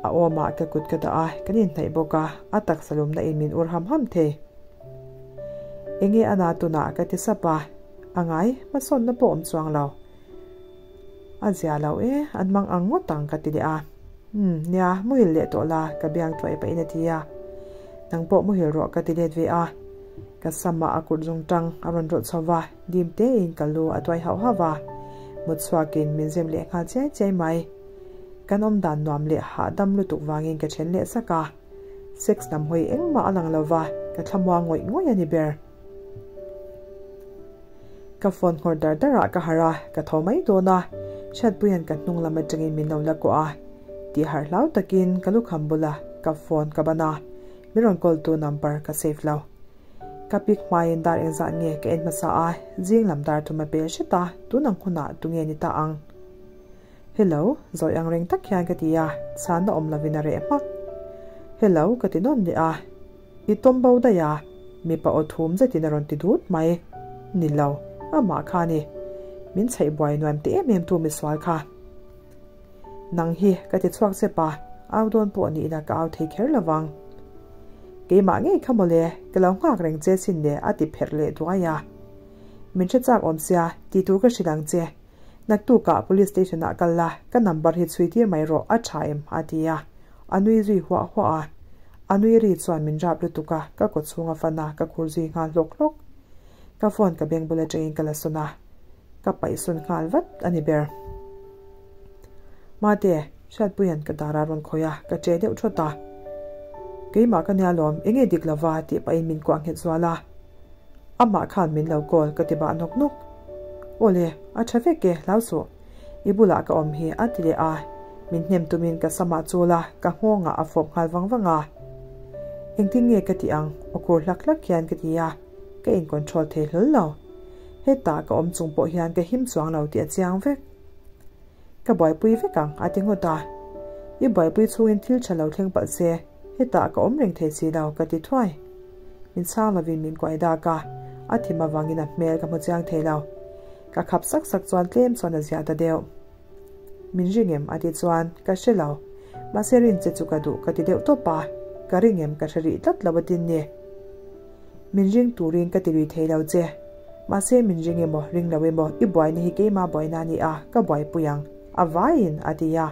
A awmah ka kut ka dah a, kan inhnaih bawk a, a taksa lumna in min ur ham ham thei. Enge a na tunah ka ti sap a, a ngai, hmasawnna pawh awm chuang lo. A zia lo e, an mang ang ngawt ang ka ti leh a. Umm, nia, muhil leh tawh la, ka biang tuai pahin a ti a. Nang pawh muhil rawh ka ti let ve a. Ka samah a kut zung tang a rawn rawlh chho va, dim tein ka lu a tuai hauh hauh a. Mut chhuakin min zem leh nghal chiai chiai mai. Kan awm dan nuam leh hahdam lutuk vangin ka then leh sak a. Sex lam hawi engmah a lang lova, ka thlamuah ngawih ngawih a ni ber. Ka phone nghawr dar dar ah ka harh a, ka tho mai dawn a. Hriatpuia'n ka hnung lam atangin min lo la kuah a. Tih harh hlau takin ka lukham bula ka phone ka ban a, min rawn call tu number ka save lo. Ka pick hmain dar engzah nge ka en hmasa a, zing lam dar thum a pel hret a, tun ang hunah tunge ni ta ang? Hello, zawi ang reng tak hian ka ti a, chhanna awm lovin a reh hmak. Hello, ka ti nawn leh a. I tawm bo daih a, mipa aw thum zetin a rawn ti dut mai. Ni lo, amah kha a ni. Min chheih buai nuam ti em em tu misual kha. Nang hi ka ti chhuak che pa, au dawn pawh ni ila ka au thei kher lovang. Keimah ngei kha mawle, ka lo nghak reng che sin le a ti pherh leh duai a. Min hre chak awm sia, ti tur ka hrilh ang che. Naktukah police station ah kal la, ka number hi chhui tir mai rawh, a tha em? a ti a. A nui zui huah huah a. A nui ri chuan min rap lutuk a, ka kaw chhung a fan a, ka khur zui nghal hlawk hlawk. Ka phone ka beng bul atangin ka la sawn a, ka paih sawn nghal vat a ni ber. Mate, Hriatpuia'n ka dar a rawn khawih a, ka che deuh thawt a. Keimah ka nia lawm, enge dik lova tih pahin min kuah nghet zual a. Amah khan min lo call ka ti bah nawk nawk. Awle, a tha vek e, hlau suh. I bulah ka awm hi a ti leh a, min hnem tumin ka samah chul a, ka nghawngah a fawp nghal vang vang a. Engtin nge ka tih ang? Aw khur hlak hlak hian ka ti a, ka in control thei hlawl lo. Hetah ka awm chung pawh hian ka him chuang lo tih a chiang vek. Ka buaipui vek ang a ti ngawt a. I buaipui chhungin thil tha lo thleng palh se, hetah ka awm reng thei si lo ka ti thuai. Min chhang lovin min kuai dak a, a thim avangin a hmel ka hmu chiang thei lo. Ka khap sak sak chuan tlem chuan a ziah ta deuh. Min ring em? a ti chuan, Ka hre lo. Mahse rin che chu ka duh ka ti deuh tawp a, ka ring em ka hre rih tlat lo a tin ni. Min ring turin ka ti lui thei lo che. Mahse min ring emaw ring lo emaw i buaina hi keima buaina a ni a, ka buaipui ang. A vaiin a ti a.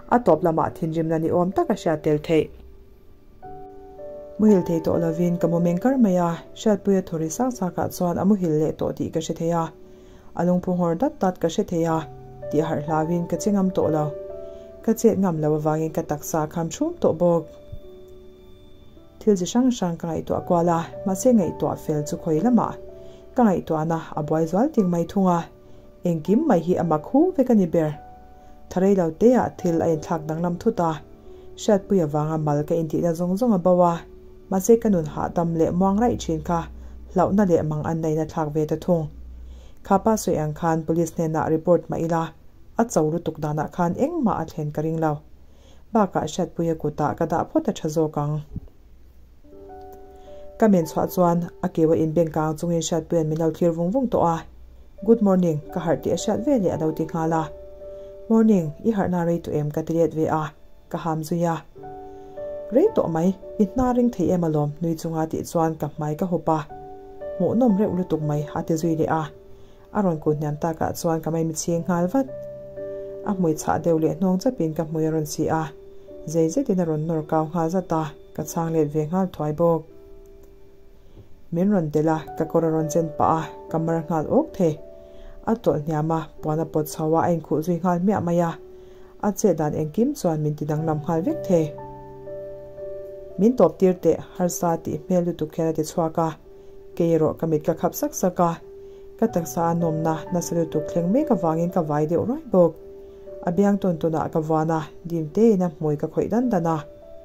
A tawp lamah thinrimna ni awm tak a hriat tel theih. Muhil thei tawh lovin ka mu meng kar mai a, Hriatpuia thaw ri sak sakah chuan a muhil leh tawh tih ka hre thei a. A lungphu nghawr dat dat ka hre thei a, tih harh hlauin ka che ngam tawh lo. Ka chet ngam lo avangin ka taksa a kham chhum tawh bawk. Thil chi hrang hrang ka ngaihtuah kual a, mahse ngaihtuah fel chu khawi lamah ka ngaihtuahna a buai zual ting mai thung a, engkim mai hi a mak hu vek a ni ber. Tha rei lo teah thil a inthlak danglam thut a, hriatpui avanga mal ka intihna zawng zawng a bo a, mahse ka nun hahdam leh muang raih thin kha hlauhna leh mang an neihna thlak ve ta thung. Kha pa sawi ang khan police hnenah report mah ila, a cho lutuk danah khan engmah a thlen ka ring lo. Bakah hriatpuia kutah ka dah phawt a tha zawk ang. Ka men chhuah chuan a keu a inbeng kang chungin Hriatpuia'n min lo thlir vung vung tawh a. Good morning, ka harh tih a hriat ve leh a lo ti nghal a. Morning, i harhna rei tawh em ka ti let ve a, ka ham zui a. Rei tawh mai, i hna ring thei em alawm nui chunga tih chuan ka hmai ka hup a. Hmuhnawm reuh lutuk mai a ti zui leh a. A rawn kut hniam takah chuan ka maimi chhing nghal vat. A hmui chhah deuh leh hnawng chapin ka hmui a rawn si a, zei zetin a rawn nawr kau nghal zat a, ka chhang let ve nghal thuai bawk. Min rawn telh a, ka kawr a rawn chen pah a, ka mar nghal awk thei. A tawlh hniam a, puan a pawt chho a, a inkhuh zui nghal hmiah mai a. A chet dan engkim chuan min ti danglam nghal vek thei. Min tawp tir teh, harsa tih hmel lutuk hian a ti chhuak a. Kei erawh ka mit ka khap sak sak a, ka taksa a nawmna nasa lutuk thleng mek avangin ka vai deuh ruai bawk. A biang tawn tawnah ka vuan a, dim tein a hmui ka khawih dan dan a,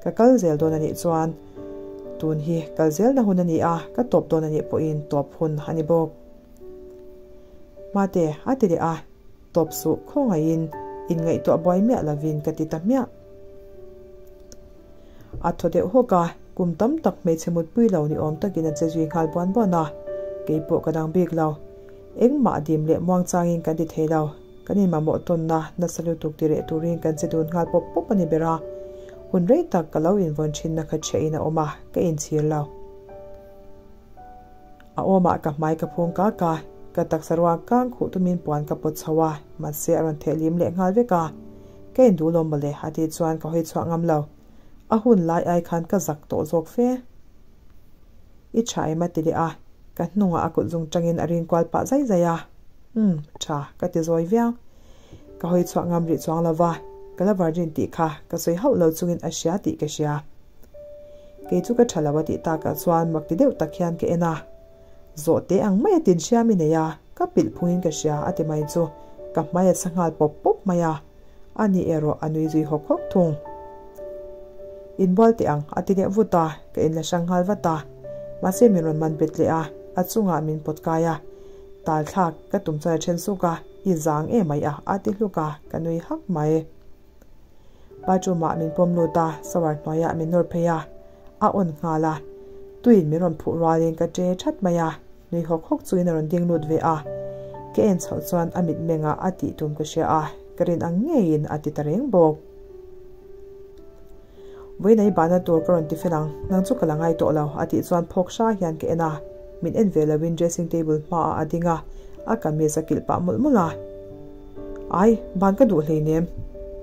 ka kal zel dawn a nih chuan tun hi kal zelna hun a ni a, ka tawp dawn a nih pawhin tawp hun a ni bawk. Mate, a ti leh a, tawp suh khawngaihin inngaihtuah buai miah lovin ka ti ta hmiah. A thaw deuh hawk a, kum tam tak hmeichhe mutpui lo ni awm takin a che zui nghal buan buan a, kei pawh ka dang bik lo. Engmah dim leh muang changin kan ti thei lo, kan inmamawh tawnna nasa lutuk ti reh turin kan che dun nghal pawp pawp a ni ber a, hun rei tak ka lo invawn thinna kha chhiahin a awm a, ka inchhir lo. A awmah ka hmai ka phung kak a, ka taksa ruang kang khuh tumin puan ka pawt chho a, mahse a rawn theh lim leh nghal vek a. Ka induh lo mawle a tih chuan ka hawi chhuah ngam lo. A hun lai ai khan ka zak tawh zawk fe. I tha em a ti leh a, ka hnungah a kut zung tangin a rin kual pah zai zai a. Umm, tha, ka ti zawi viau. Ka hawi chhuah ngam rih chuang lo va, ka la virgin tih kha ka sawi hauh lo chungin a hria tih ka hria. Kei chu ka tha lo a tih takah chuan mak ti deuh tak hian ka en a. Zawh teh ang mai a tin hriam i nei a, ka pilh phungin ka hria a ti mai chu ka hmai a sa nghal pawp pawp mai a. Ani erawh a nui zui hawk hawk thung. Inbual teh ang a ti leh vut a, ka inla hrang nghal vat a. Mahse min rawn man bet leh a, a chungah min pawt kai a. Tal thlak ka tum chuan a then suk a, i zang em mai a a ti hluk a, ka nui hak mai. Bathroom-ah min pawm lut a, shower hnuaiah min nawr phei a, a on nghal a. Tuiin min rawn phuh rualin ka che that mai a, nui hawk hawk chuin a rawn ding lut ve a. Ka en chhoh chuan a mitmengah a tih tum ka hria a, ka rin ang ngeiin a ti ta reng bawk. Vawiinai bahna tur ka rawn ti fel ang, nang chu ka la ngai tawh lo, a tih chuan phawk hra hian ka en a, min en ve loin dressing table hmaah a ding a, a kamis a kilh pah mawlh mawlh a. Ai, ban ka duh hleinem,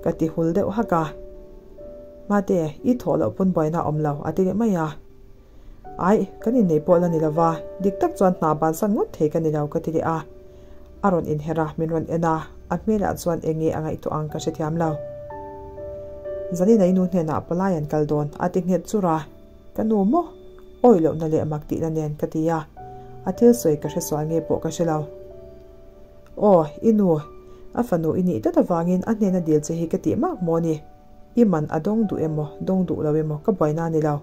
ka ti hul deuh hak a. Mate, i thawh loh pawn buaina a awm lo, a ti leh mai a. Aih, kan innei pawh la ni lo va, dik tak chuan hna bansan ngawt thei ka ni lo ka ti leh a. A rawn inher a, min rawn en a, a hmelah chuan eng nge a ngaihtuah ang ka hrethiam lo. Zanin a i nu hnenah palai an kal dawn, a ti nghet chur a. Ka nu maw? Awi lohna leh mak tihna nen ka ti a, a thil sawi ka hresual nge pawh ka hre lo. Aw, i nu, a fanu i nih tlat avangin a hnena dil che hi ka tih mak maw ni? I man a dawng duh emaw, dawng duh lo emaw ka buaina a ni lo.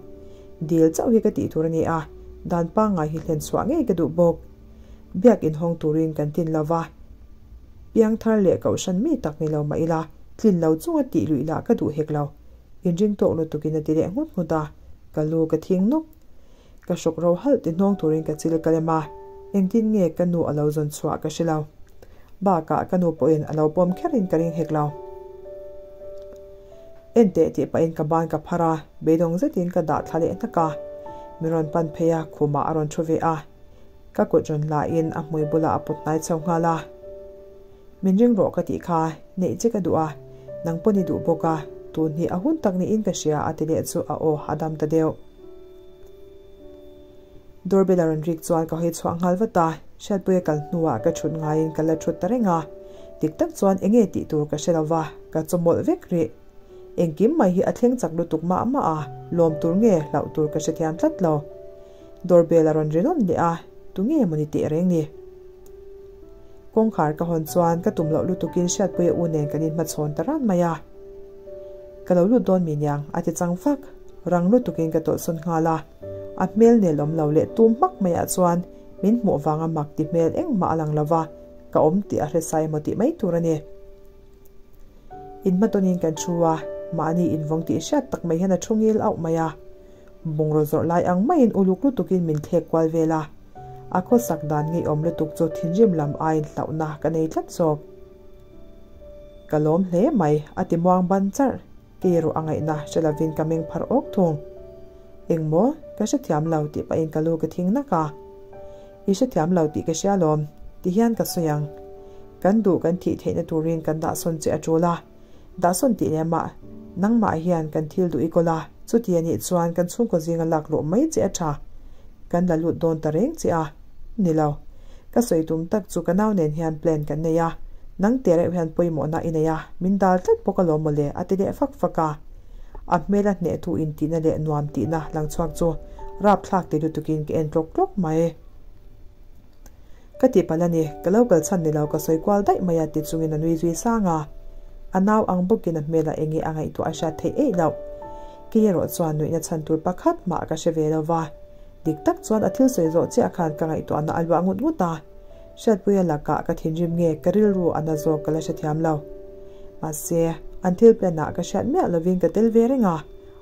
Dil chauh hi ka tih tur a ni a, dan pangngai hi hlen chhuah ngei ka duh bawk. Biak inhawng turin kan tin lo va, piangthar leh kohhran mi tak ni lo mah ila, tlin lo chunga tih luih lah ka duh hek lo. Inring tawk lutukin a ti leh nghut nghut a, ka lu ka thing nawk. Ka hruk ro halh ti hnawng turin ka chil ka lem a, engtin nge ka nu a lo zawn chhuah ka hre lo. Bakah ka nu pawhin a lo pawm kherin ka ring hek lo. En teh tih pahin ka ban ka phar a, beidawng zetin ka dah thla leh hnak a. Min rawn pan phei a, khumah a rawn thu ve a. Ka kut rawn lahin a hmui bulah a put hnai chho nghal a. Min ring rawh ka tih kha, neih che ka duh a, nang pawn i duh bawk a, tun hi a hun tak niin ka hria a ti leh chu a aw a dam ta deuh. Doorbell a rawn rik chuan ka hawi chhuah nghal vat a, Hriatpuia kal hnuah ka thut ngaiin ka la thut ta reng a, dik tak chuan eng nge tih tur ka hre lo va, ka chawmawlh vek rih. Engkim mai hi a thleng chak lutuk mah mah a, lawm tur nge hlauh tur ka hrethiam tlat lo. Doorbell a rawn ri nawn leh a, tu nge mawni teh reng ni? Kawngkhar ka hawn chuan ka tum loh lutukin Hriatpuia u nen kan inhmachhawn ta ran mai a. Ka lo lut dawn mi niang, a ti chang fak. Rang lutukin ka tawlhsawn nghal a. A hmel nel awm lo leh tum hmak maiah chuan min hmuh vanga mak ti hmel engmah a lang lo va, ka awm tih a hre sai emaw tih mai tur a ni. Inhmatawnin kan thu a, mahni invawng tih hriat tak mai hian a thu ngil auh mai a. Bungraw zawrh lai ang maiin uluk lutukin min thlek kual vel a. A khawsak dan ngeiawm lutuk chu thinrim lam aiin hlauhna ka nei tlat zawk. Ka lawm hle mai, a ti muang ban charh. Kei erawh a ngaihna hre lovin ka meng phar awk thung. Engmaw, ka hrethiam lo tih pahin ka lu ka thing nak a. I hrethiam lo tih ka hria lawm, ti hian ka sawi ang. Kan duh kan thih theihna turin kan dahsawn che a tul a. Dahsawn tih leh mah, nangmah hian kan thil duh i kawl a, chuti a nih chuan kan chhungkaw zinga lak luh mai che a tha. Kan la lut dawn ta reng che a. Ni lo. Ka sawi tum tak chu ka nau nen hian plan kan nei a, nang teh reuh hian pawimawhna i nei a, min dal tlat bawk alawm mawle a ti leh fak fak a. A hmela hnehtu intihna leh nuam tihna lang chhuak chu rapthlak ti lutukin ka en tlawk tlawk mai. Ka ti palh a ni, ka lo kal chhan ni lo ka sawi kual daih mai a ti chungin a nui zui sang a. A nau ang bawkin a hmelah eng nge a ngaihtuah a hriat theih eih loh. Kei erawh chuan nuihna chhan tur pakhat mah ka hre ve lo va. Dik tak chuan a thil sawi zawh chiah khan ka ngaihtuahna a luah ngut ngut a. Hriatpuia lakah ka thinrim nge ka rilru a na zawk ka la hrethiam lo. Mahse, an thil plan ah ka hriat miah lovin ka tel ve reng a,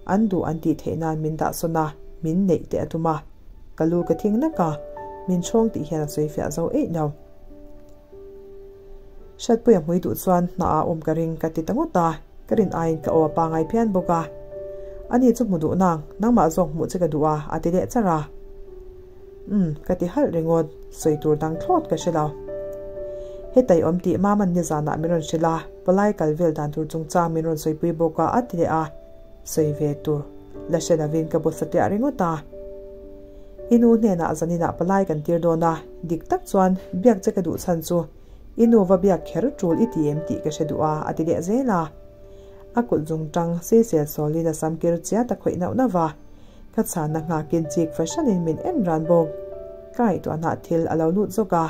an duh an tih theih nan min dahsawn a, min neih teh a tum a. Ka lu ka thing nak a, min chhawng tih hian a sawi fiah zo eih lo. Hriatpuia hmui duh chuan hna ah awm ka ring ka ti ta ngawt a, ka rin aiin ka aw a pangai phian bawk a. Ani chu hmu duh nang, nangmah zawk hmuh che ka duh a, a ti leh char a. Umm, ka ti halh ringawt, sawi tur dang thlawt ka hre lo. Hetai awm tih Maman nizanah min rawn hrilh a, palai kal vel dan tur chungchang min rawn sawipui bawk a, a ti leh a. Sawi ve tur la hre lovin ka bu satliah ringawt a. I nu hnenah zaninah palai kan tir dawn a, dik tak chuan biak che ka duh chhan chu i nu va biak kher tul i ti em tih ka hre duh a, a ti leh zel a. A kut zung tang seisel sawlin a sam kir chiat a khawih nauh nauh a, ka chhanna nghakin chik fahranin min en ran bawk. Ka ngaihtuahna thil a lo lut zawk a.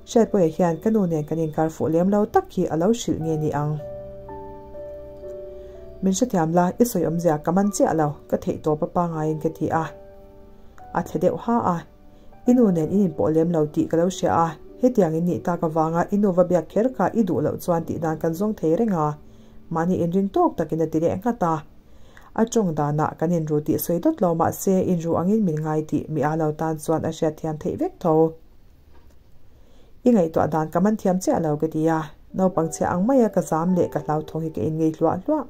Hriatpuia hian ka nu nen kan inkar fuh lem lo tak hi a lo hrilh nge ni ang. Min hrethiam la, i sawi awmzia ka man chiah lo, ka theih tawp a pangaiin ka ti a. A thle deuh ha a, I nu nen in inpawh lem lo tih ka lo hria a, hetiang in nih tak avanga i nu va biak kher kha i duh loh chuan tih dan kan zawng thei reng a, mahni inring tawk takin a ti leh nghat a. A tawng danah kan inru tih sawi dawt lo mahse inru angin min ngai tih mi a lo tan chuan a hriatthiam theih vek tho. I ngaihtuah dan ka man thiam chiah lo ka ti a, naupang chhia ang maia ka zam leh ka hlauthawng hi ka inngei hluah hluah.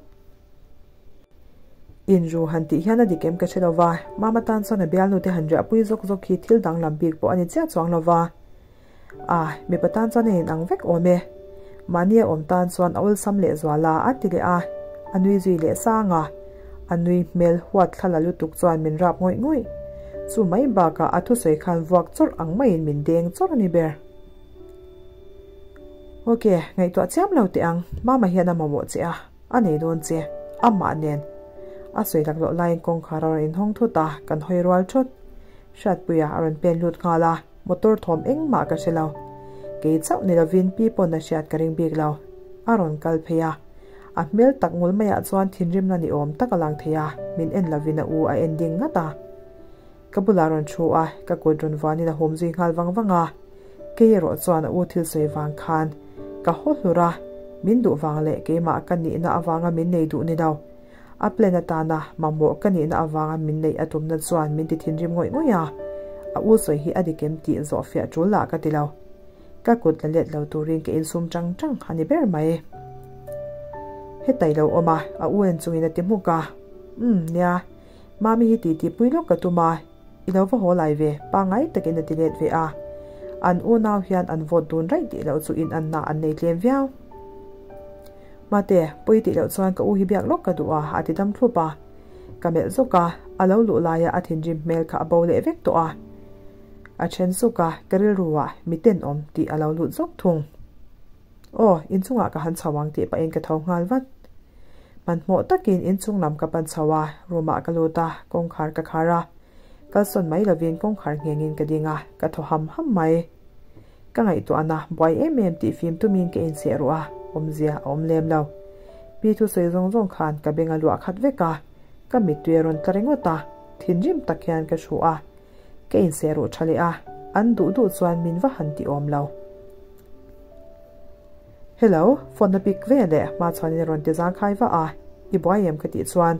Inru han tih hian a dik em ka hre lo va, Mama tan chuan a bialnu te han riahpui zawk zawk hi thil danglam bik pawh a ni chiah chuang lo va. A, mipa tan chuan a inang vek awm e. Mahni a awm tan chuan a awlsam leh zual a, a ti leh a, a nui zui leh sang a. A nui hmel huat thla la lutuk chuan min rap ngawih ngawih. Chu mai bakah a thusawi khan vuak chawrh ang maiin min deng chawrh a ni ber. Ok, ngaihtuah chiam lo teh ang, Mama hian a mamawh che a, a nei dawn che, amah nen. A sawi lak loh laiin kawngkhar a rawn inhawng thut a, kan hawi rual thut. Hriatpuia a rawn pen lut nghal a, motor thawm engmah ka hre lo. Kei chauh ni lovin pi pawn a hriat ka ring bik lo. A rawn kal phei a, a hmel tak ngul maiah chuan thinrimna ni awm tak a lang thei a, min en lovin a u a en ding ngat a. Ka bulah rawn thu a, ka kut rawn vuanin a hum zui nghal vang vang a. Kei erawh chuan a u thil sawi vang khan ka haw hlur a, min duh vang leh keimah ka nihna avanga min nei duh ni lo. A plan atana mamawh ka nihna avanga min neih a tumna chuan min ti thinrim ngawih ngawih a, a u sawi hi a dik em tih zawh fiah tul lah ka ti lo. Ka kut la let lo turin ka insum tang tang a ni ber mai. Hetai lo awm a, a u en chungin a ti hmuk a. Umm, nia, Mami hi titi pui lawk ka tum a, i lo va haw lai ve, pangngai takin a ti let ve a. An unau hian an vote dun raih tih loh chu inanna an nei tlem viau. Mate, pawi tih loh chuan ka u hi biak lawk ka duh a, a ti dam thlup a. Ka melh zawk a, a lo luh laia a thinrim hmel kha a bo leh vek tawh a. A then suk a, ka rilruah mi tenawm tih a lo lut zawk thung. Aw, inchungah ka han chho ang tih pahin ka tho nghal vat. Hmanhmawh takin inchung lam ka pan chho a, room-ah ka lut a, kawngkhar ka khar a. Kalsawn mai lovin kawngkhar nghengin ka ding a, ka thaw ham ham mai. Ka ngaihtuahna buai em em tih fim tumin ka inseh ruh a, awmzia a awm lem lo. Pi thusawi zawng zawng khan ka beng a luah khat vek a, ka mittui a rawn tla ringawt a, thinrim tak hian ka hru a, ka inseh ruh tha leh a, an duh duh chuan min va han ti awm lo. Hello, phone a pick ve leh hma chuanin a rawn ti zangkhai vah a, i buai em ka tih chuan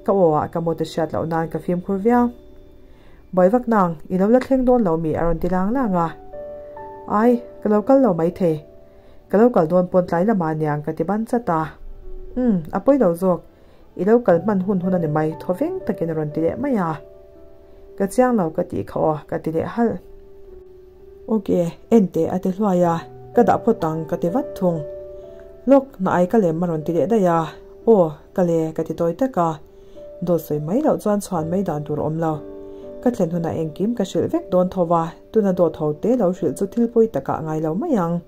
ka aw ah ka mawt a hriat loh nan ka fimkhur viau. Buai vak nang, i lo la thleng dawn lo mi a rawn ti lang lang a. Ai, ka lo kal lo maithei. Ka lo kal dawn pawn tlai lamah aniang ka ti ban chat a. Umm, a pawi lo zawk. I lo kal hman hun hun a ni mai, thaw veng takin a rawn ti leh mai a. Ka chiang lo ka tih kha aw, ka ti leh halh. Ok, en teh a ti hluai a, ka dah phawt ang ka ti vat thung. Lawk, hna ai ka lem a rawn ti leh daih a, aw, ka le ka ti tawi tak a. Dawt sawi mai loh chuan chhuan mai dan tur a awm lo. Ka thlen hunah engkim ka hrilh vek dawn tho va, tuna dawt ho te lo hrilh chu thil pawi takah ngai lo mai ang.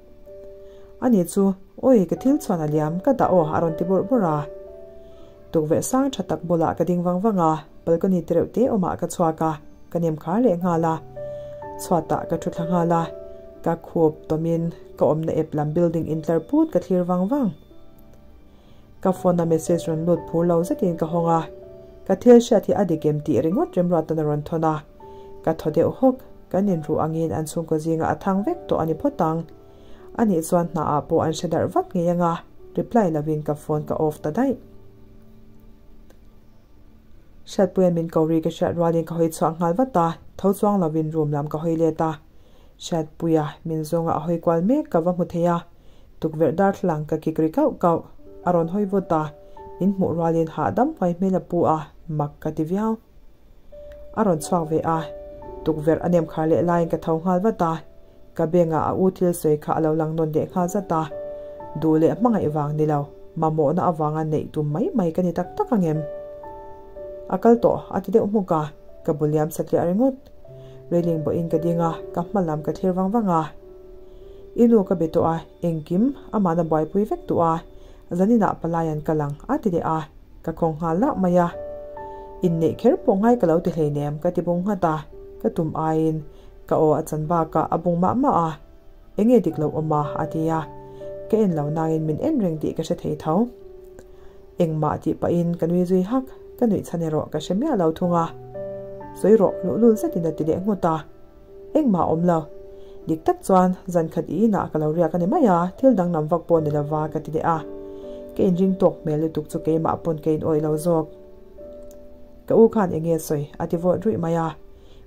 Ani chu, Awi, ka thil chhuan a liam, ka dah aw a rawn ti bawrh bawrh a. Tukverh sang tha tak bulah ka ding vang vang a, balcony te reuh te awmah ka chhuak a, ka nem khar leh nghal a. Chhuatah ka thu thla nghal a, ka khup tawmin ka awmna ep lam building intlar put ka thlir vang vang. Ka phone a message rawn lut phur lo zetin ka hawng a, ka thil hriat hi a dik em tih ringawt remruatan a rawn thawn a. Ka thaw deuh hawk, kan inruh angin an chhungkaw zingah a thang vek tawh a ni phawt ang. Anih chuan hna ah pawh an hre darh vat ngei anga, reply lovin ka phone ka off ta daih. Hriatpuia'n min ko ri ka hriat rualin ka hawi chhuak nghal vat a, tho chuang lovin room lam ka hawi let a. Hriatpuia min zawnga a hawi kual mek ka va hmu thei a, tukverh darthlalang ka kik ri kauh kauh. A rawn hawi vut a, min hmuh rualin hahdam huai hmel a pu a, mak ka ti viau. A rawn chhuak ve a, tukverh a nem khar leh laiin ka tho nghal vat a, ka bengah a u thil sawi kha a lo lang nawn leh nghal zat a, duh leh hmangaih vang ni lo, mamawhna avanga neih tum mai mai ka ni tak tak ang em? A kal tawh a ti deuh hmuk a, ka bu liam satliah ringawt. Railing bawhin ka ding a, ka hma lam ka thlir vang vang a. I nu ka be tawh a, engkim amahna buaipui vek duh a, zaninah palai an kal ang a ti leh a. Ka khawng nghal lah mai a, inneih kher pawh ngai ka lo ti hleinem ka ti bung nghat a, ka tum aiin ka aw a chan bakah a bung mah mah a, enge dik lo awm a a ti a, ka en lo nangin min en reng tih ka hre thei tho. Engmah tih pahin ka nui zui hak, ka nuih chhan erawh ka hre miah lo thung a, sawi rawh luhlul zetin a ti leh nghut a, engmah a awm lo. Dik tak chuan zan khat i inah ka lo riak a ni mai a, thil danglam vak pawh ni lova ka ti leh a. Ka inring tawk hmel lutuk chu keimah pawn ka inawih lo zawk. Ka u khan eng nge sawi a ti vawt ruih mai a.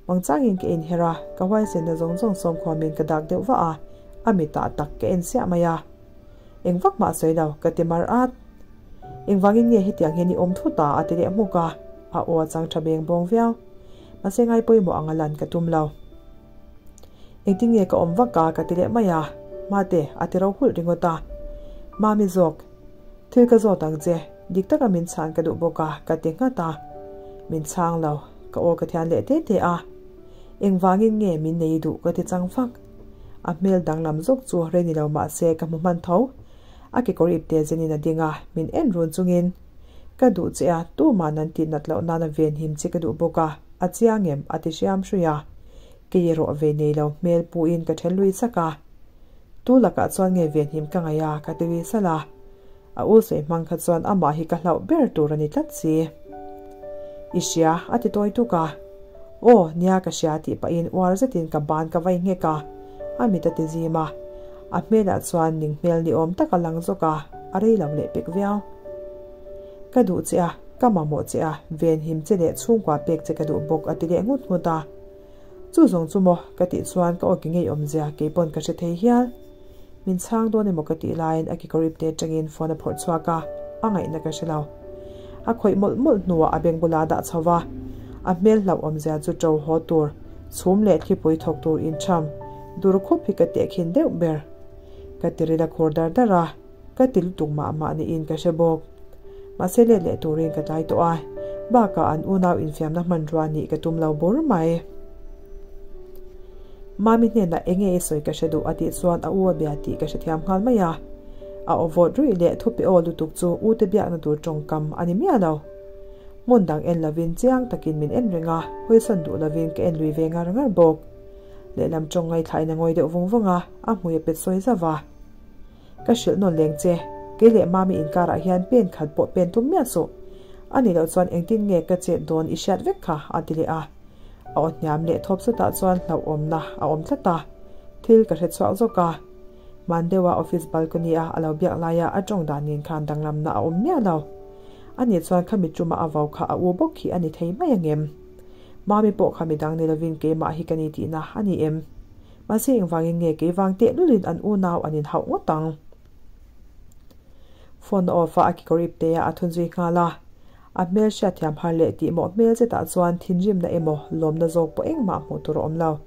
Mangchangin ka inher a, ka huaisenna zawng zawng sawmkhuamin ka dak deuh vah a, A mitah tak ka en siah mai a. Eng vak mah sawi lo, ka ti mar at. Engvangin nge hetiang hian i awm thut a? a ti leh hmuk a, a aw a chang tha beng bawng viau. Mahse ngai pawimawh anga lan ka tum lo. Engtin nge ka awm vak a? ka ti leh mai a, Mate, a ti ro hulh ringawt a. Mami zawk, thil ka zawt ang che, dik taka min chhan ka duh bawk a, ka ti nghat a. Min chhang lo, ka aw ka thian leh te te a. Engvangin nge min nei duh ka ti chang fak. A hmel danglam zawk chu rei ni lo mah se ka hmu hman tho. A kekawr ip te zenin a ding a, min en run chungin, Ka duh che a, tuman an tih nat loh nana venhim che ka duh bawk a, a chiang em? a ti hriam hrui a. Kei erawh ve nei lo hmel puin ka then lui chak a. Tu lakah chuan nge venhim ka ngaih a, ka ti lui salh a. A u sawi hmang kha chuan amah hi ka hlauh ber tur a ni tlat si. I hria, a ti tawi tuk a. Aw, nia ka hria tih pahin uar zetin ka ban ka vai nghek a, a mit a ti zim a. A hmelah chuan ning hmel ni awm tak a lang zawk a, a rei lo leh pek viau. Ka duh che a, ka mamawh che a, venhim che leh chhungkua pek che ka duh bawk a ti leh nghut nghut a. Chu zawng chu maw ka tih chuan ka awki ngei awmzia keipawn ka hre thei hial. Min chhang dawn emaw ka tih laiin a kekawr ip te atangin phone a phawrh chhuak a, a ngaihna ka hre lo. A khawih mawlh mawlh hnuah a beng bulah a dah chho va, a hmel hlauh awmzia chu ṭo haw tur, chhum leh thlipui thawk tur incham, dur khup hi ka tehkhin deuh ber. Ka tiril a khur dar dar a, ka ti lutuk mah mah niin ka hre bawk. Mahse let leh turin ka tlai tawh a, bakah an unau infiamna hmanrua nih ka tum lo bur mai. Mami hnenah enge i sawi ka hre duh a tih chuan a u a bia tih ka hrethiam nghal mai a. A aw vawt ruih leh thupe aw lutuk chu u te biakna tur tawngkam a ni miah lo. Hmun dang en lovin chiang takin min en reng a, hawisawn duh lovin ka en lui ve ngar ngar bawk. Lehlam tawng ngaithlain a ngawi deuh vung vung a, a hmui a pet sawi zauh a. Ka hrilh nawn leng che, kei leh Mami inkarah hian pen khat pawh pen tum miah suh. A nih loh chuan engtin nge ka chet dawn i hriat vek kha a ti leh a. A aw hniam leh thawp chutah chuan hlauhawmna a awm tlat a, thil ka hre chhuak zawk a. Hman deuha office balcony a a lo biak laia a tawng dan nen khan danglamna a awm miah lo. A nih chuan khami tuma a vau kha a u bawk hi a ni thei mai angem? Mami pawh kha midang ni lovin keimah hi ka ni tihna a ni em? Mahse engvangin nge keivang tehlulin an unau an inhauh ngawt ang? Phone a off a, a kekawr ip te a a thun zui nghal a. A hmel hriatthiam har leh tihmawh hmel zetah chuan thinrimna emaw lawmna zawk pawh engmah hmuh tur a awm lo.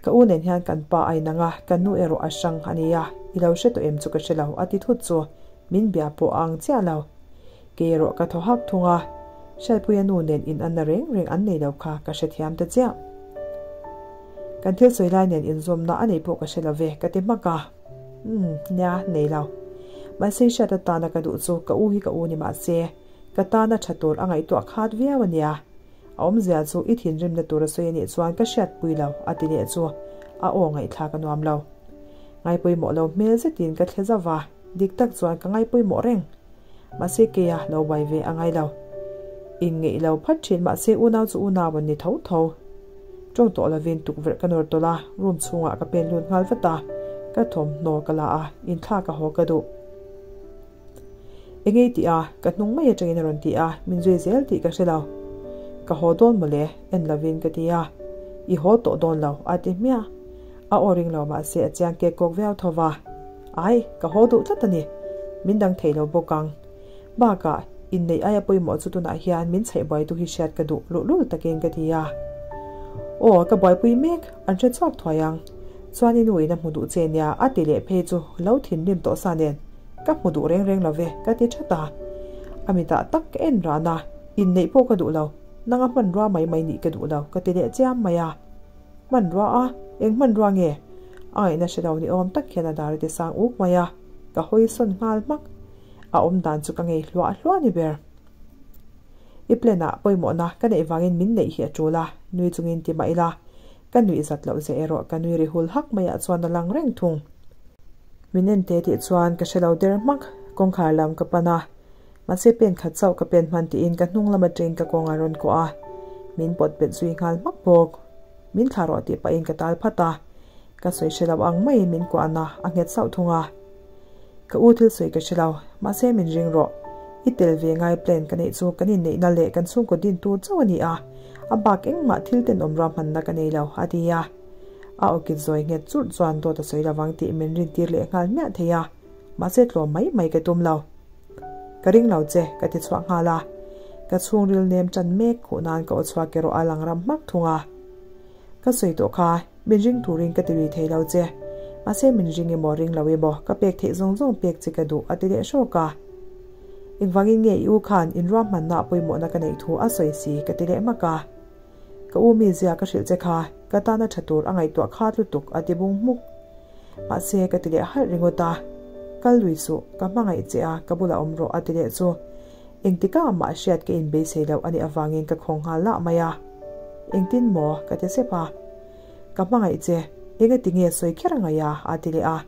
Ka u nen hian kan pa a inang a, ka nu erawh a hrang a nia, i lo hre tawh em chu ka hre lo a ti thut chu min bia pawh a ang chiah lo. Kei erawh ka thaw hak thung a, Hriatpuia nu nen inanna reng reng an nei lo kha ka hrethiam ta chiah. Kan thil sawi lai nen inzawmna a nei pawh ka hre lo ve ka ti hmak a. Umm, nia, nei lo. Mahse hriat atana ka duh chu ka u hi ka u ni mahse, ka tana tha tur a ngaihtuah khat viau a nia. A awmzia chu i thinrimna tur a sawi anih chuan ka hriatpui lo, a ti leh chu a aw ngaihthlak a nuam lo. Ngaipawimawh lo hmel zetin ka thle zauh va, dik tak chuan ka ngaipawimawh reng. Mahse keia lo buai ve a ngai lo. Inngeih lo phat thin mahse unau chu unau an ni tho tho. Tawng tawh lovin tukverh ka nawr tawlh a, room chhungah ka pen lut nghal vat a, ka thawmhnaw ka la a, inthlak a haw ka duh. Engei tih a, ka hnung mai atangin a rawn ti a, min zui zel tih ka hre lo. Ka haw dawn mawle, en lovin ka ti a. I haw tawh dawn lo, a ti hmiah. A aw ring lo mahse a chiang kek kawk viau tho va. Ai, ka haw duh tlat a ni. Min dang thei lo bawk ang. Bakah, inneih aia pawimawh chu tunah hian min chhaih buaitu hi hriat ka duh luhlul takin ka ti a. Aw, ka buaipui mek, an hre chhuak thuai ang. Chuan i nu in a hmu duh che nia a ti leh phei chu lo thinrim tawh sa nen ka hmu duh reng reng lo ve ka ti that a. A mitah tak ka en ran a, inneih pawh ka duh lo, nanga hmanrua mai mai nih ka duh lo ka ti leh chiam mai a. Hmanrua a, eng hmanrua nge? A ngaihna hre lo ni awm tak hian a dar a ti sang uk mai a, ka hawi sawn nghal hmak. A awm dan chu ka ngei hluah hluah ni ber. I plan ah pawimawhna ka neih vangin min neih hi a tul a, nui chungin ti mah ila, ka nuih zat loh zeh erawh ka nui ri hul hak maiah chuan a lang reng thung. Min en te tih chuan ka hre lo der hmak, kawngkhar lam ka pan a, mahse pen khat chauh ka pen hman tiin ka hnung lam atangin ka kawng a rawn kuah a, min pawt bet zui nghal hmak bawk. Min thlah rawh tih pahin ka tal phat a, ka sawi hre lo ang maiin min kuahna a nghet sauh thung a. Ka u thil sawi ka hre lo, mahse min ring rawh. I tel ve ngai plan ka neih chu kan inneihna leh kan chhungkaw din tur chauh a ni a, a bak engmah thil tenawm ruahmanna ka nei lo, a ti a. A awkit zawi nghet churh chuan dawt a sawi lovang tih min rintir leh nghal miah thei a, mahse tlawm mai mai ka tum lo. Ka ring lo che, ka ti chhuah nghal a. Ka chhungril nem tan mek khuh nan ka aw chhuak erawh a lang ram hmak thung a. Ka sawi tawh kha, min ring turin ka ti lui thei lo che. Mahse min ring emaw ring lo emaw ka pek theih zawng zawng pek che ka duh a ti leh hrawk a. Engvangin nge i u khan inruahmanna pawimawhna ka neih thu a sawi si ka ti leh hmak a. Ka u mizia ka hrilh che kha ka tana tha tur a ngaihtuah khat lutuk a ti bung hmuk. Mahse ka ti leh halh ringawt a. Kal lui suh, ka hmangaih che a ka bulah awm rawh a ti leh chu. Engtikah mah hriat ka inbeisei loh a nih avangin ka khawng nghal lah mai a. Engtin maw? ka ti sep a. Ka hmangaih che, engati nge sawi kher angai a? a ti leh a.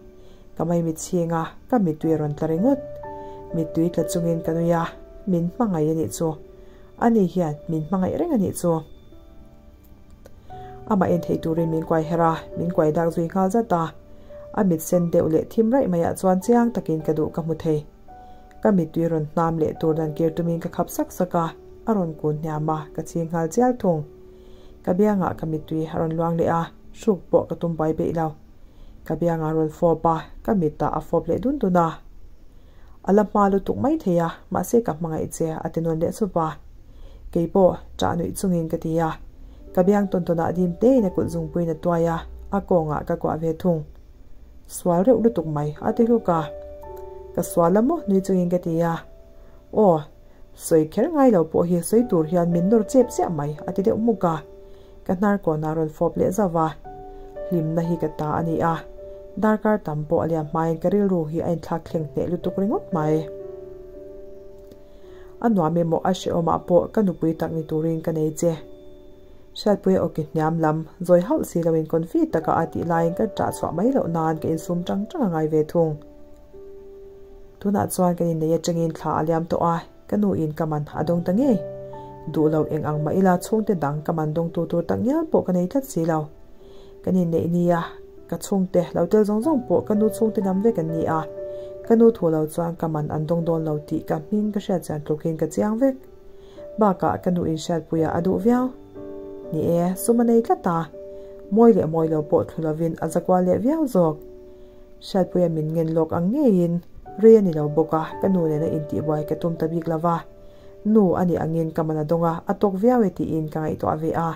Ka maimit chhing a, ka mittui a rawn tla ringawt. Mittui tla chungin ka nui a, min hmangaih a nih chu. Ani hian min hmangaih reng a nih chu. Amah en theih turin min kuai her a, min kuai dak zui nghal zat a. A mit sen deuh leh thim raih maiah chuan chiang takin ka duh ka hmu thei. Ka mittui rawn hnam leh tur dan kir tumin ka khap sak sak a, a rawn kun hniam a, ka chhing nghal chial thung. Ka biangah ka mittui a rawn luang leh a, hruk pawh ka tum buai peih lo. Ka biangah a rawn fawp a, ka mitah a fawp leh dun dun a. A la hma lutuk mai thei a, mahse ka hmangaih che a ti nawn leh chup a. Kei pawh ṭah nuih chungin ka ti a. Ka biang tawn tawnah dim tein a kulh zungpuiin a tuai a, a kawngah ka kuah ve thung. Sual reuh lutuk mai a ti hluk a. Ka sual a maw nui chungin ka ti a. Aw, sawi kher ngai lo pawh hi sawi tur hian min nawr chep chiah mai a ti deuh hmuk a. Ka hnar kawnah rawn fawp leh zauh va. Hlimna hi ka ta a ni a. Darkar tam pawh a liam hmain ka rilru hi a inthlak thleng hneh lutuk ringawt mai. A nuam emaw a hrehawmah pawh ka nupui tak ni turin ka nei che. Hriatpuia awki hniam lam zawi hauh si loin confi taka a tih laiin ka ṭah chhuah mai loh nan ka insum ṭang ṭang a ngai ve thung. Tunah chuan kan innei aṭangin thla a liam tawh a, ka nuin ka man a dawng ta ngei. Duh lo eng ang mah ila chhungte dang ka man dawngtu tur tak ngial pawh ka nei tlat si lo. Kan inneih nia ka chhungte lo tel zawng zawng pawh ka nu chhungte lam vek an ni a, ka nu thu lo chuan ka man an dawng dawn lo tih ka hming ka hriat chian tlukin ka chiang vek. Bakah ka nu inhriatpuiah a duh viau. Ni e, sum a nei tlat a. Mawi leh mawi lo pawh thlu lovin a za kual leh viau zawk. Hriatpuia min ngen lawk ang ngeiin rei a ni lo bawk a, ka nu nena intihbuai ka tum ta bik lo va. Nu a nih angin ka man a dawng a, a tawk viau e tiin ka ngaihtuah ve a.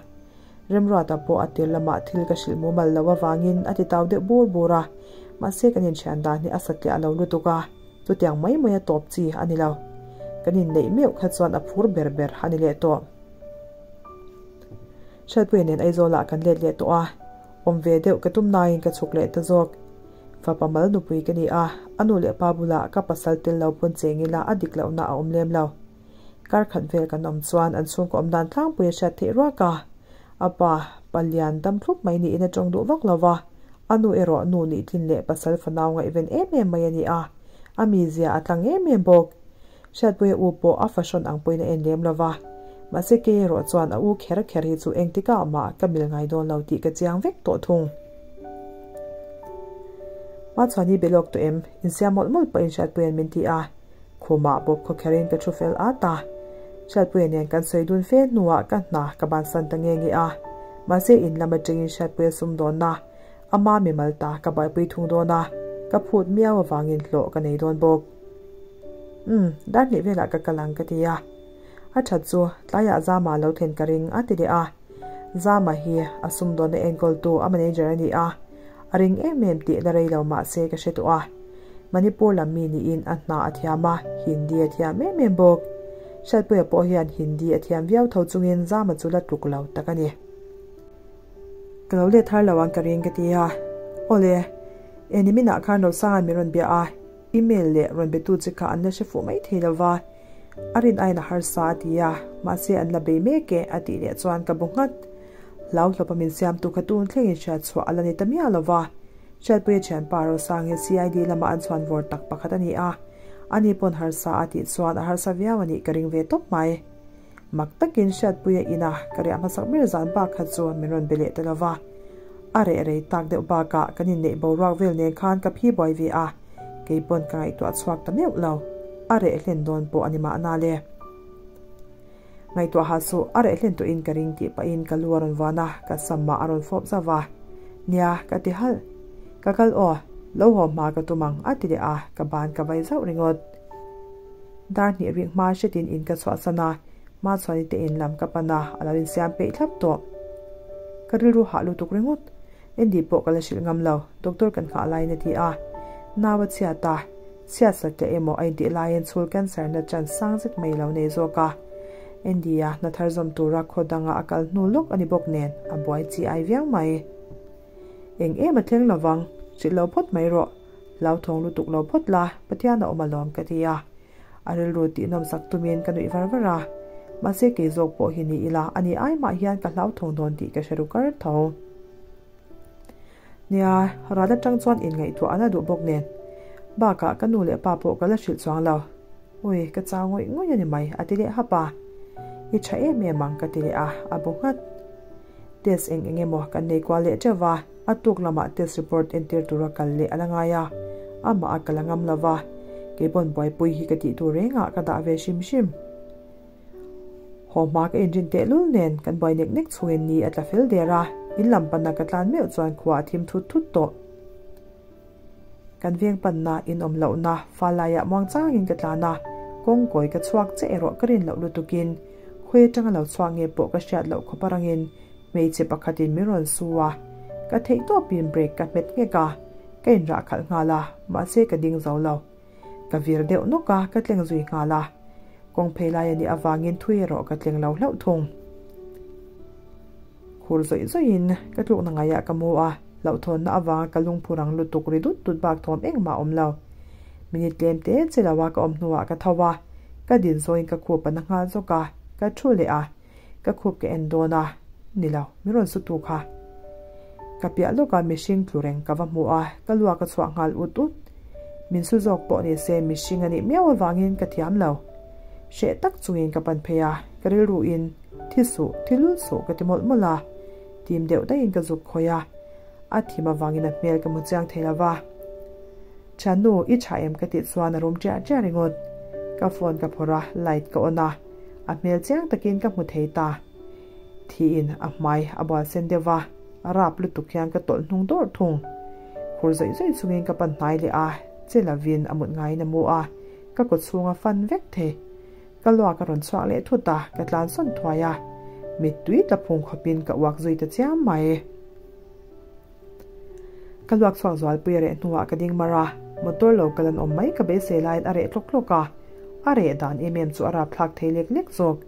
Remruata pawh a tir lamah thil ka hrilh mumal lo avangin a ti tau deuh bur bur a, mahse kan inthian dan hi a satliah lo lutuk a. Chutiang mai mai a tawp chi a ni lo. Kan inneih meuh kha chuan a phur ber ber a ni leh tawh. Hriatpuia nen Aizawlah kan let leh tawh a, awm ve deuh ka tum nain ka chhuk leh ta zawk. Fapa mal nupui ka ni a, a nu leh pa bulah ka pasal tel lo pawn cheng ila a dik lohna a awm lem lo. Kar khat vel kan awm chuan an chhungkaw awm dan tlangpui a hriat theih ruak a. A pa, palian dam thlup mai niin a tawng duh vak lo va, A nu erawh nu nih tlin leh pasal fanau ngaihven em em mai a ni a, a mizia a tlang em em bawk. Hriatpuia u pawh a fahrawn ang pawhin a en lem lo va, mahse kei erawh chuan a u kher kher hi chu engtikah mah ka mil ngai dawn lo tih ka chiang vek tawh thung. Hmachhuani be lawk tawh em? Insiam mawlh mawlh pawhin Hriatpuia'n min ti a, khumah bawp khaw kherin ka thu fel at a. Hriatpuia nen kan sawi dun fe hnuah ka hna ka bansan ta nge nge a, mahse in lam atangin Hriatpuia sumdawnna Ama mimal ta ka buaipui thung dawn a, ka phut miau avangin hlawh ka nei dawn bawk. Umm, dar hnih velah ka kal ang ka ti a. A that chu tlaiah Zama lo thlen ka ring a ti leh a. Zama hi a sumdawnna enkawltu a manager a ni a, a ring em em tih la rei lo mah se ka hre tawh a. Manipur lam mi niin a hna a thiam a, Hindi a thiam em em bawk. Hriatpuia pawh hian Hindi a thiam viau tho chungin Zama chu la tluk lo tak a ni. Ka lo let har lo ang ka ring ka ti a. Awle, e niminah khan Rosanga'n min rawn bia a, email leh rawn betu che kha an la hre fuh mai thei lo va, a rin aiin a harsa a ti a, mahse an la bei mek e a tih leh chuan ka bu nghat. Hlauhlawpa min siamtu kha tun thlengin hriatchhuah a la ni ta miah lo va, Hriatpuia thianpa Rosang hi CID lama an chhuan vawr tak pakhat a ni a, ani pawn harsa a tih chuan a harsa viau a nih ka ring ve tawp mai. Mak takin Hriatpuia ina ka riah hmasak ber zan bak kha chu min rawn be leh ta lova. A reh rei tak deuh bakah kan inneih boruak vel nen khan ka phi buai ve a, kei pawn ka ngaihtuah chhuak ta meuh lo. A reh hlen dawn pawh a ni mahna le. Ngaihtuah ha suh, a reh hlen tawhin ka ring tih pahin ka lu a rawn vuan a, ka sam mah a rawn fawp zauh va. Nia, ka ti halh. Ka kal aw, lo haw hma ka tum ang, a ti leh a, ka ban ka vai zauh ringawt. Dar hnih rik hma hretin in ka chhuahsan a, Hmachhuani te in lam ka pan a, a lo insiam peih thlap tawh. Ka rilru hah lutuk ringawt. Andy pawh ka la hrilh ngam lo, doctor kan nghah laiin a ti a. Nau a chhiat a, chhiat satliah emaw a intih laiin chhul cancer na chance sang zet mai lo nei zawk a. Andy-a hna thar zawm tura khaw danga a kal hnu lawk a ni bawk nen a buai chi ai viau mai. Eng em a thleng lovang, hrilh lo phawt mai rawh. Hlauthawng lutuk lo phawt la, Pathian a awm alawm ka ti a. A rilru tih nawmsak tumin ka nuih var var a, mahse kei zawk pawh hi ni ila a ni ai mah hian ka hlauthawng dawn tih ka hre ru kar tho. Nia, ral atang chuan inngaihtuah a la duh bawk nen. Bakah ka nu leh pa pawh ka la hrilh chuang lo. Ui, ka chau ngawih ngawih a ni mai, a ti leh hap a. I tha em em ang ka ti leh a, a bu nghat. Test eng eng emaw kan nei kual leh teuh va, a tuk lamah test report entir tura kal leh a la ngai a, amah a kal a ngam lo va, keipawn buaipui hi ka tih tur rengah ka dah ve hrim hrim. Haw hma ka inrin tehlul nen kan buai nek nek chungin ni a tla fel der a, in lam pana ka tlan meuh chuan khua a thim thut thut tawh. Kan veng panna in awm lohna fa laiah muang changin ka tlan a, kawng kawi ka chhuak che erawh ka rin loh lutukin khawi atanga lo chhuak nge pawh ka hriat loh khawp arangin hmeichhe pakhatin min rawn su a, ka theih tawpin brake ka hmet nghek a, ka inrah khalh nghal a, mahse ka ding zo lo. Ka vir deuh nawk a, ka tleng zui nghal a. Kawng phei lai a nih avangin thui erawh ka tleng lo hlauh thung. Khur zawih zawihin ka tlukna ngaiah ka mu a, hlauhthawnna avanga ka lungphu rang lutuk ri dut dut bak thawm engmah a awm lo. Minute tlem te che lo a ka awm hnuah ka tho a, ka din zawiin ka khup a na nghal zawk a, ka thu leh a, ka khup ka en dawn a, ni lo, min rawn su tu kha. Ka piah lawka mihring tlu reng ka va hmu a, ka luak a chhuah nghal ut ut. Min su zawk pawh ni se mihring a nih miau avangin ka thiam lo. Hreh tak chungin ka pan phei a, ka rilruin, Thi suh, thi lul suh ka ti mawlh mawlh a, tim deuh daihin ka zuk khawih a, a thim avangin a hmel ka hmu chiang thei lo va. Thiannu, i tha em ka tih chuan a rum ṭiah ṭiah ringawt. Ka phone ka phawrh a, light ka on a, a hmel chiang takin ka hmu thei ta. Thiin a hmai a bual sen deuh va, a rap lutuk hian ka tawlh hnung dawrh thung. Khur zawih zawih chungin ka pan hnai leh a, che lovin a mut ngaiin a mu a, ka kaw chhung a fan vek thei. Ka luak a rawn chhuak leh thut a, ka tlan sawn thuai a, mittui tla phung khawpin ka uak zui ta chiam mai. Ka luak chhuak zualpui a reh hnuah ka ding mar a, motor lo kal an awm mai ka beisei laiin a reh tlawk tlawk a, a reh dan em em chu a rapthlak thei lek lek zawk.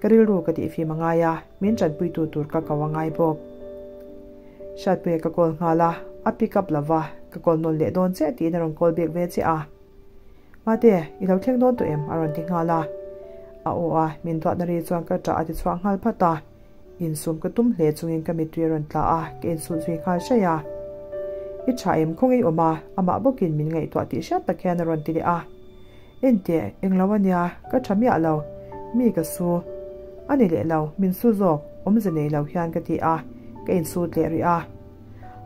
Ka rilru ka tihfim a ngai a, min tanpuitu tur ka ko a ngai bawk. Hriatpuia ka call nghal a, a pick up lova, ka call nawn leh dawn chiah tiin a rawn call bek ve chiah a. Mate, i lo thleng dawn tawh em? a rawn ti nghal a. A aw a, min duatna ri chuan ka ṭah a ti chhuak nghal phat a. Insum ka tum hle chungin ka mittui a rawn tla a, ka insulh zui nghal hraih a. I ṭha em khawngaih awm a, amah bawkin min ngaihtuah tih hriat tak hian a rawn ti leh a. Enteh, englo a nia, ka ṭha miah lo. Mi ka su. A ni leh lo, min su zawk, awmze nei lo hian ka ti a, ka insut leh rih a.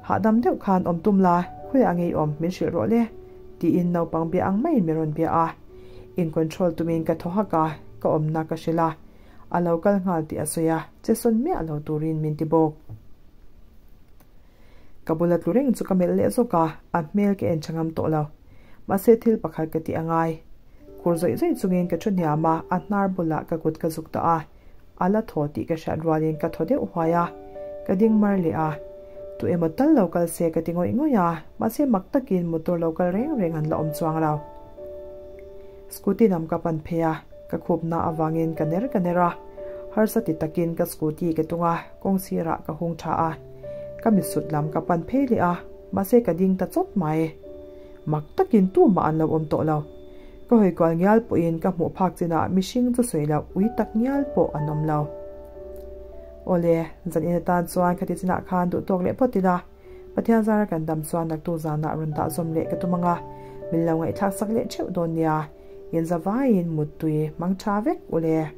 Hahdam deuh khan awm tum la, khawiah ngei awm min hrilh rawh le. Tiin naupang bia ang maiin min rawn bia a, in control tumin ka thaw hak a, ka awmna ka hrilh a, a lo kal nghal tih a sawi a, che sawn miah lo turin min ti bawk. Ka bula tlu reng chu ka melh leh zawk a, a hmel ka en tha ngam tawh lo. Mahse thil pakhat ka tih a ngai. Khur zawih zawih chungin ka thu hniam a, a hnar bulah ka kut ka zuk ta a, A la thaw tih ka hriat rualin ka thaw deuh huai a, ka ding mar leh a. Tu emaw tal lo kal se ka ti ngawih ngawih a, mahse mak takin motor lo kal reng reng an la awm chuang lo. Scooty lam ka pan phei a, ka khupna avangin ka ner ka ner a. Harsa ti takin ka scooty ka tung a, kawng sirah ka hung tha a. Ka mitsut lam ka pan phei leh a, mahse ka ding ta chawt mai. Mak takin tumah an lo awm tawh lo. Ka hawi kual ngial pawhin ka hmuh phak chinah mihring chu sawi loh ui tak ngial pawh an awm lo. Awle, zan in atan chuan khati chinah khan duh tawk leh phawt ila, Pathian zara kan dam chuan naktuk zanah rawn dah zawm leh ka tum anga, min lo ngaihthlak sak leh theuh dawn nia, in zavaiin muttui hmang tha vek ule.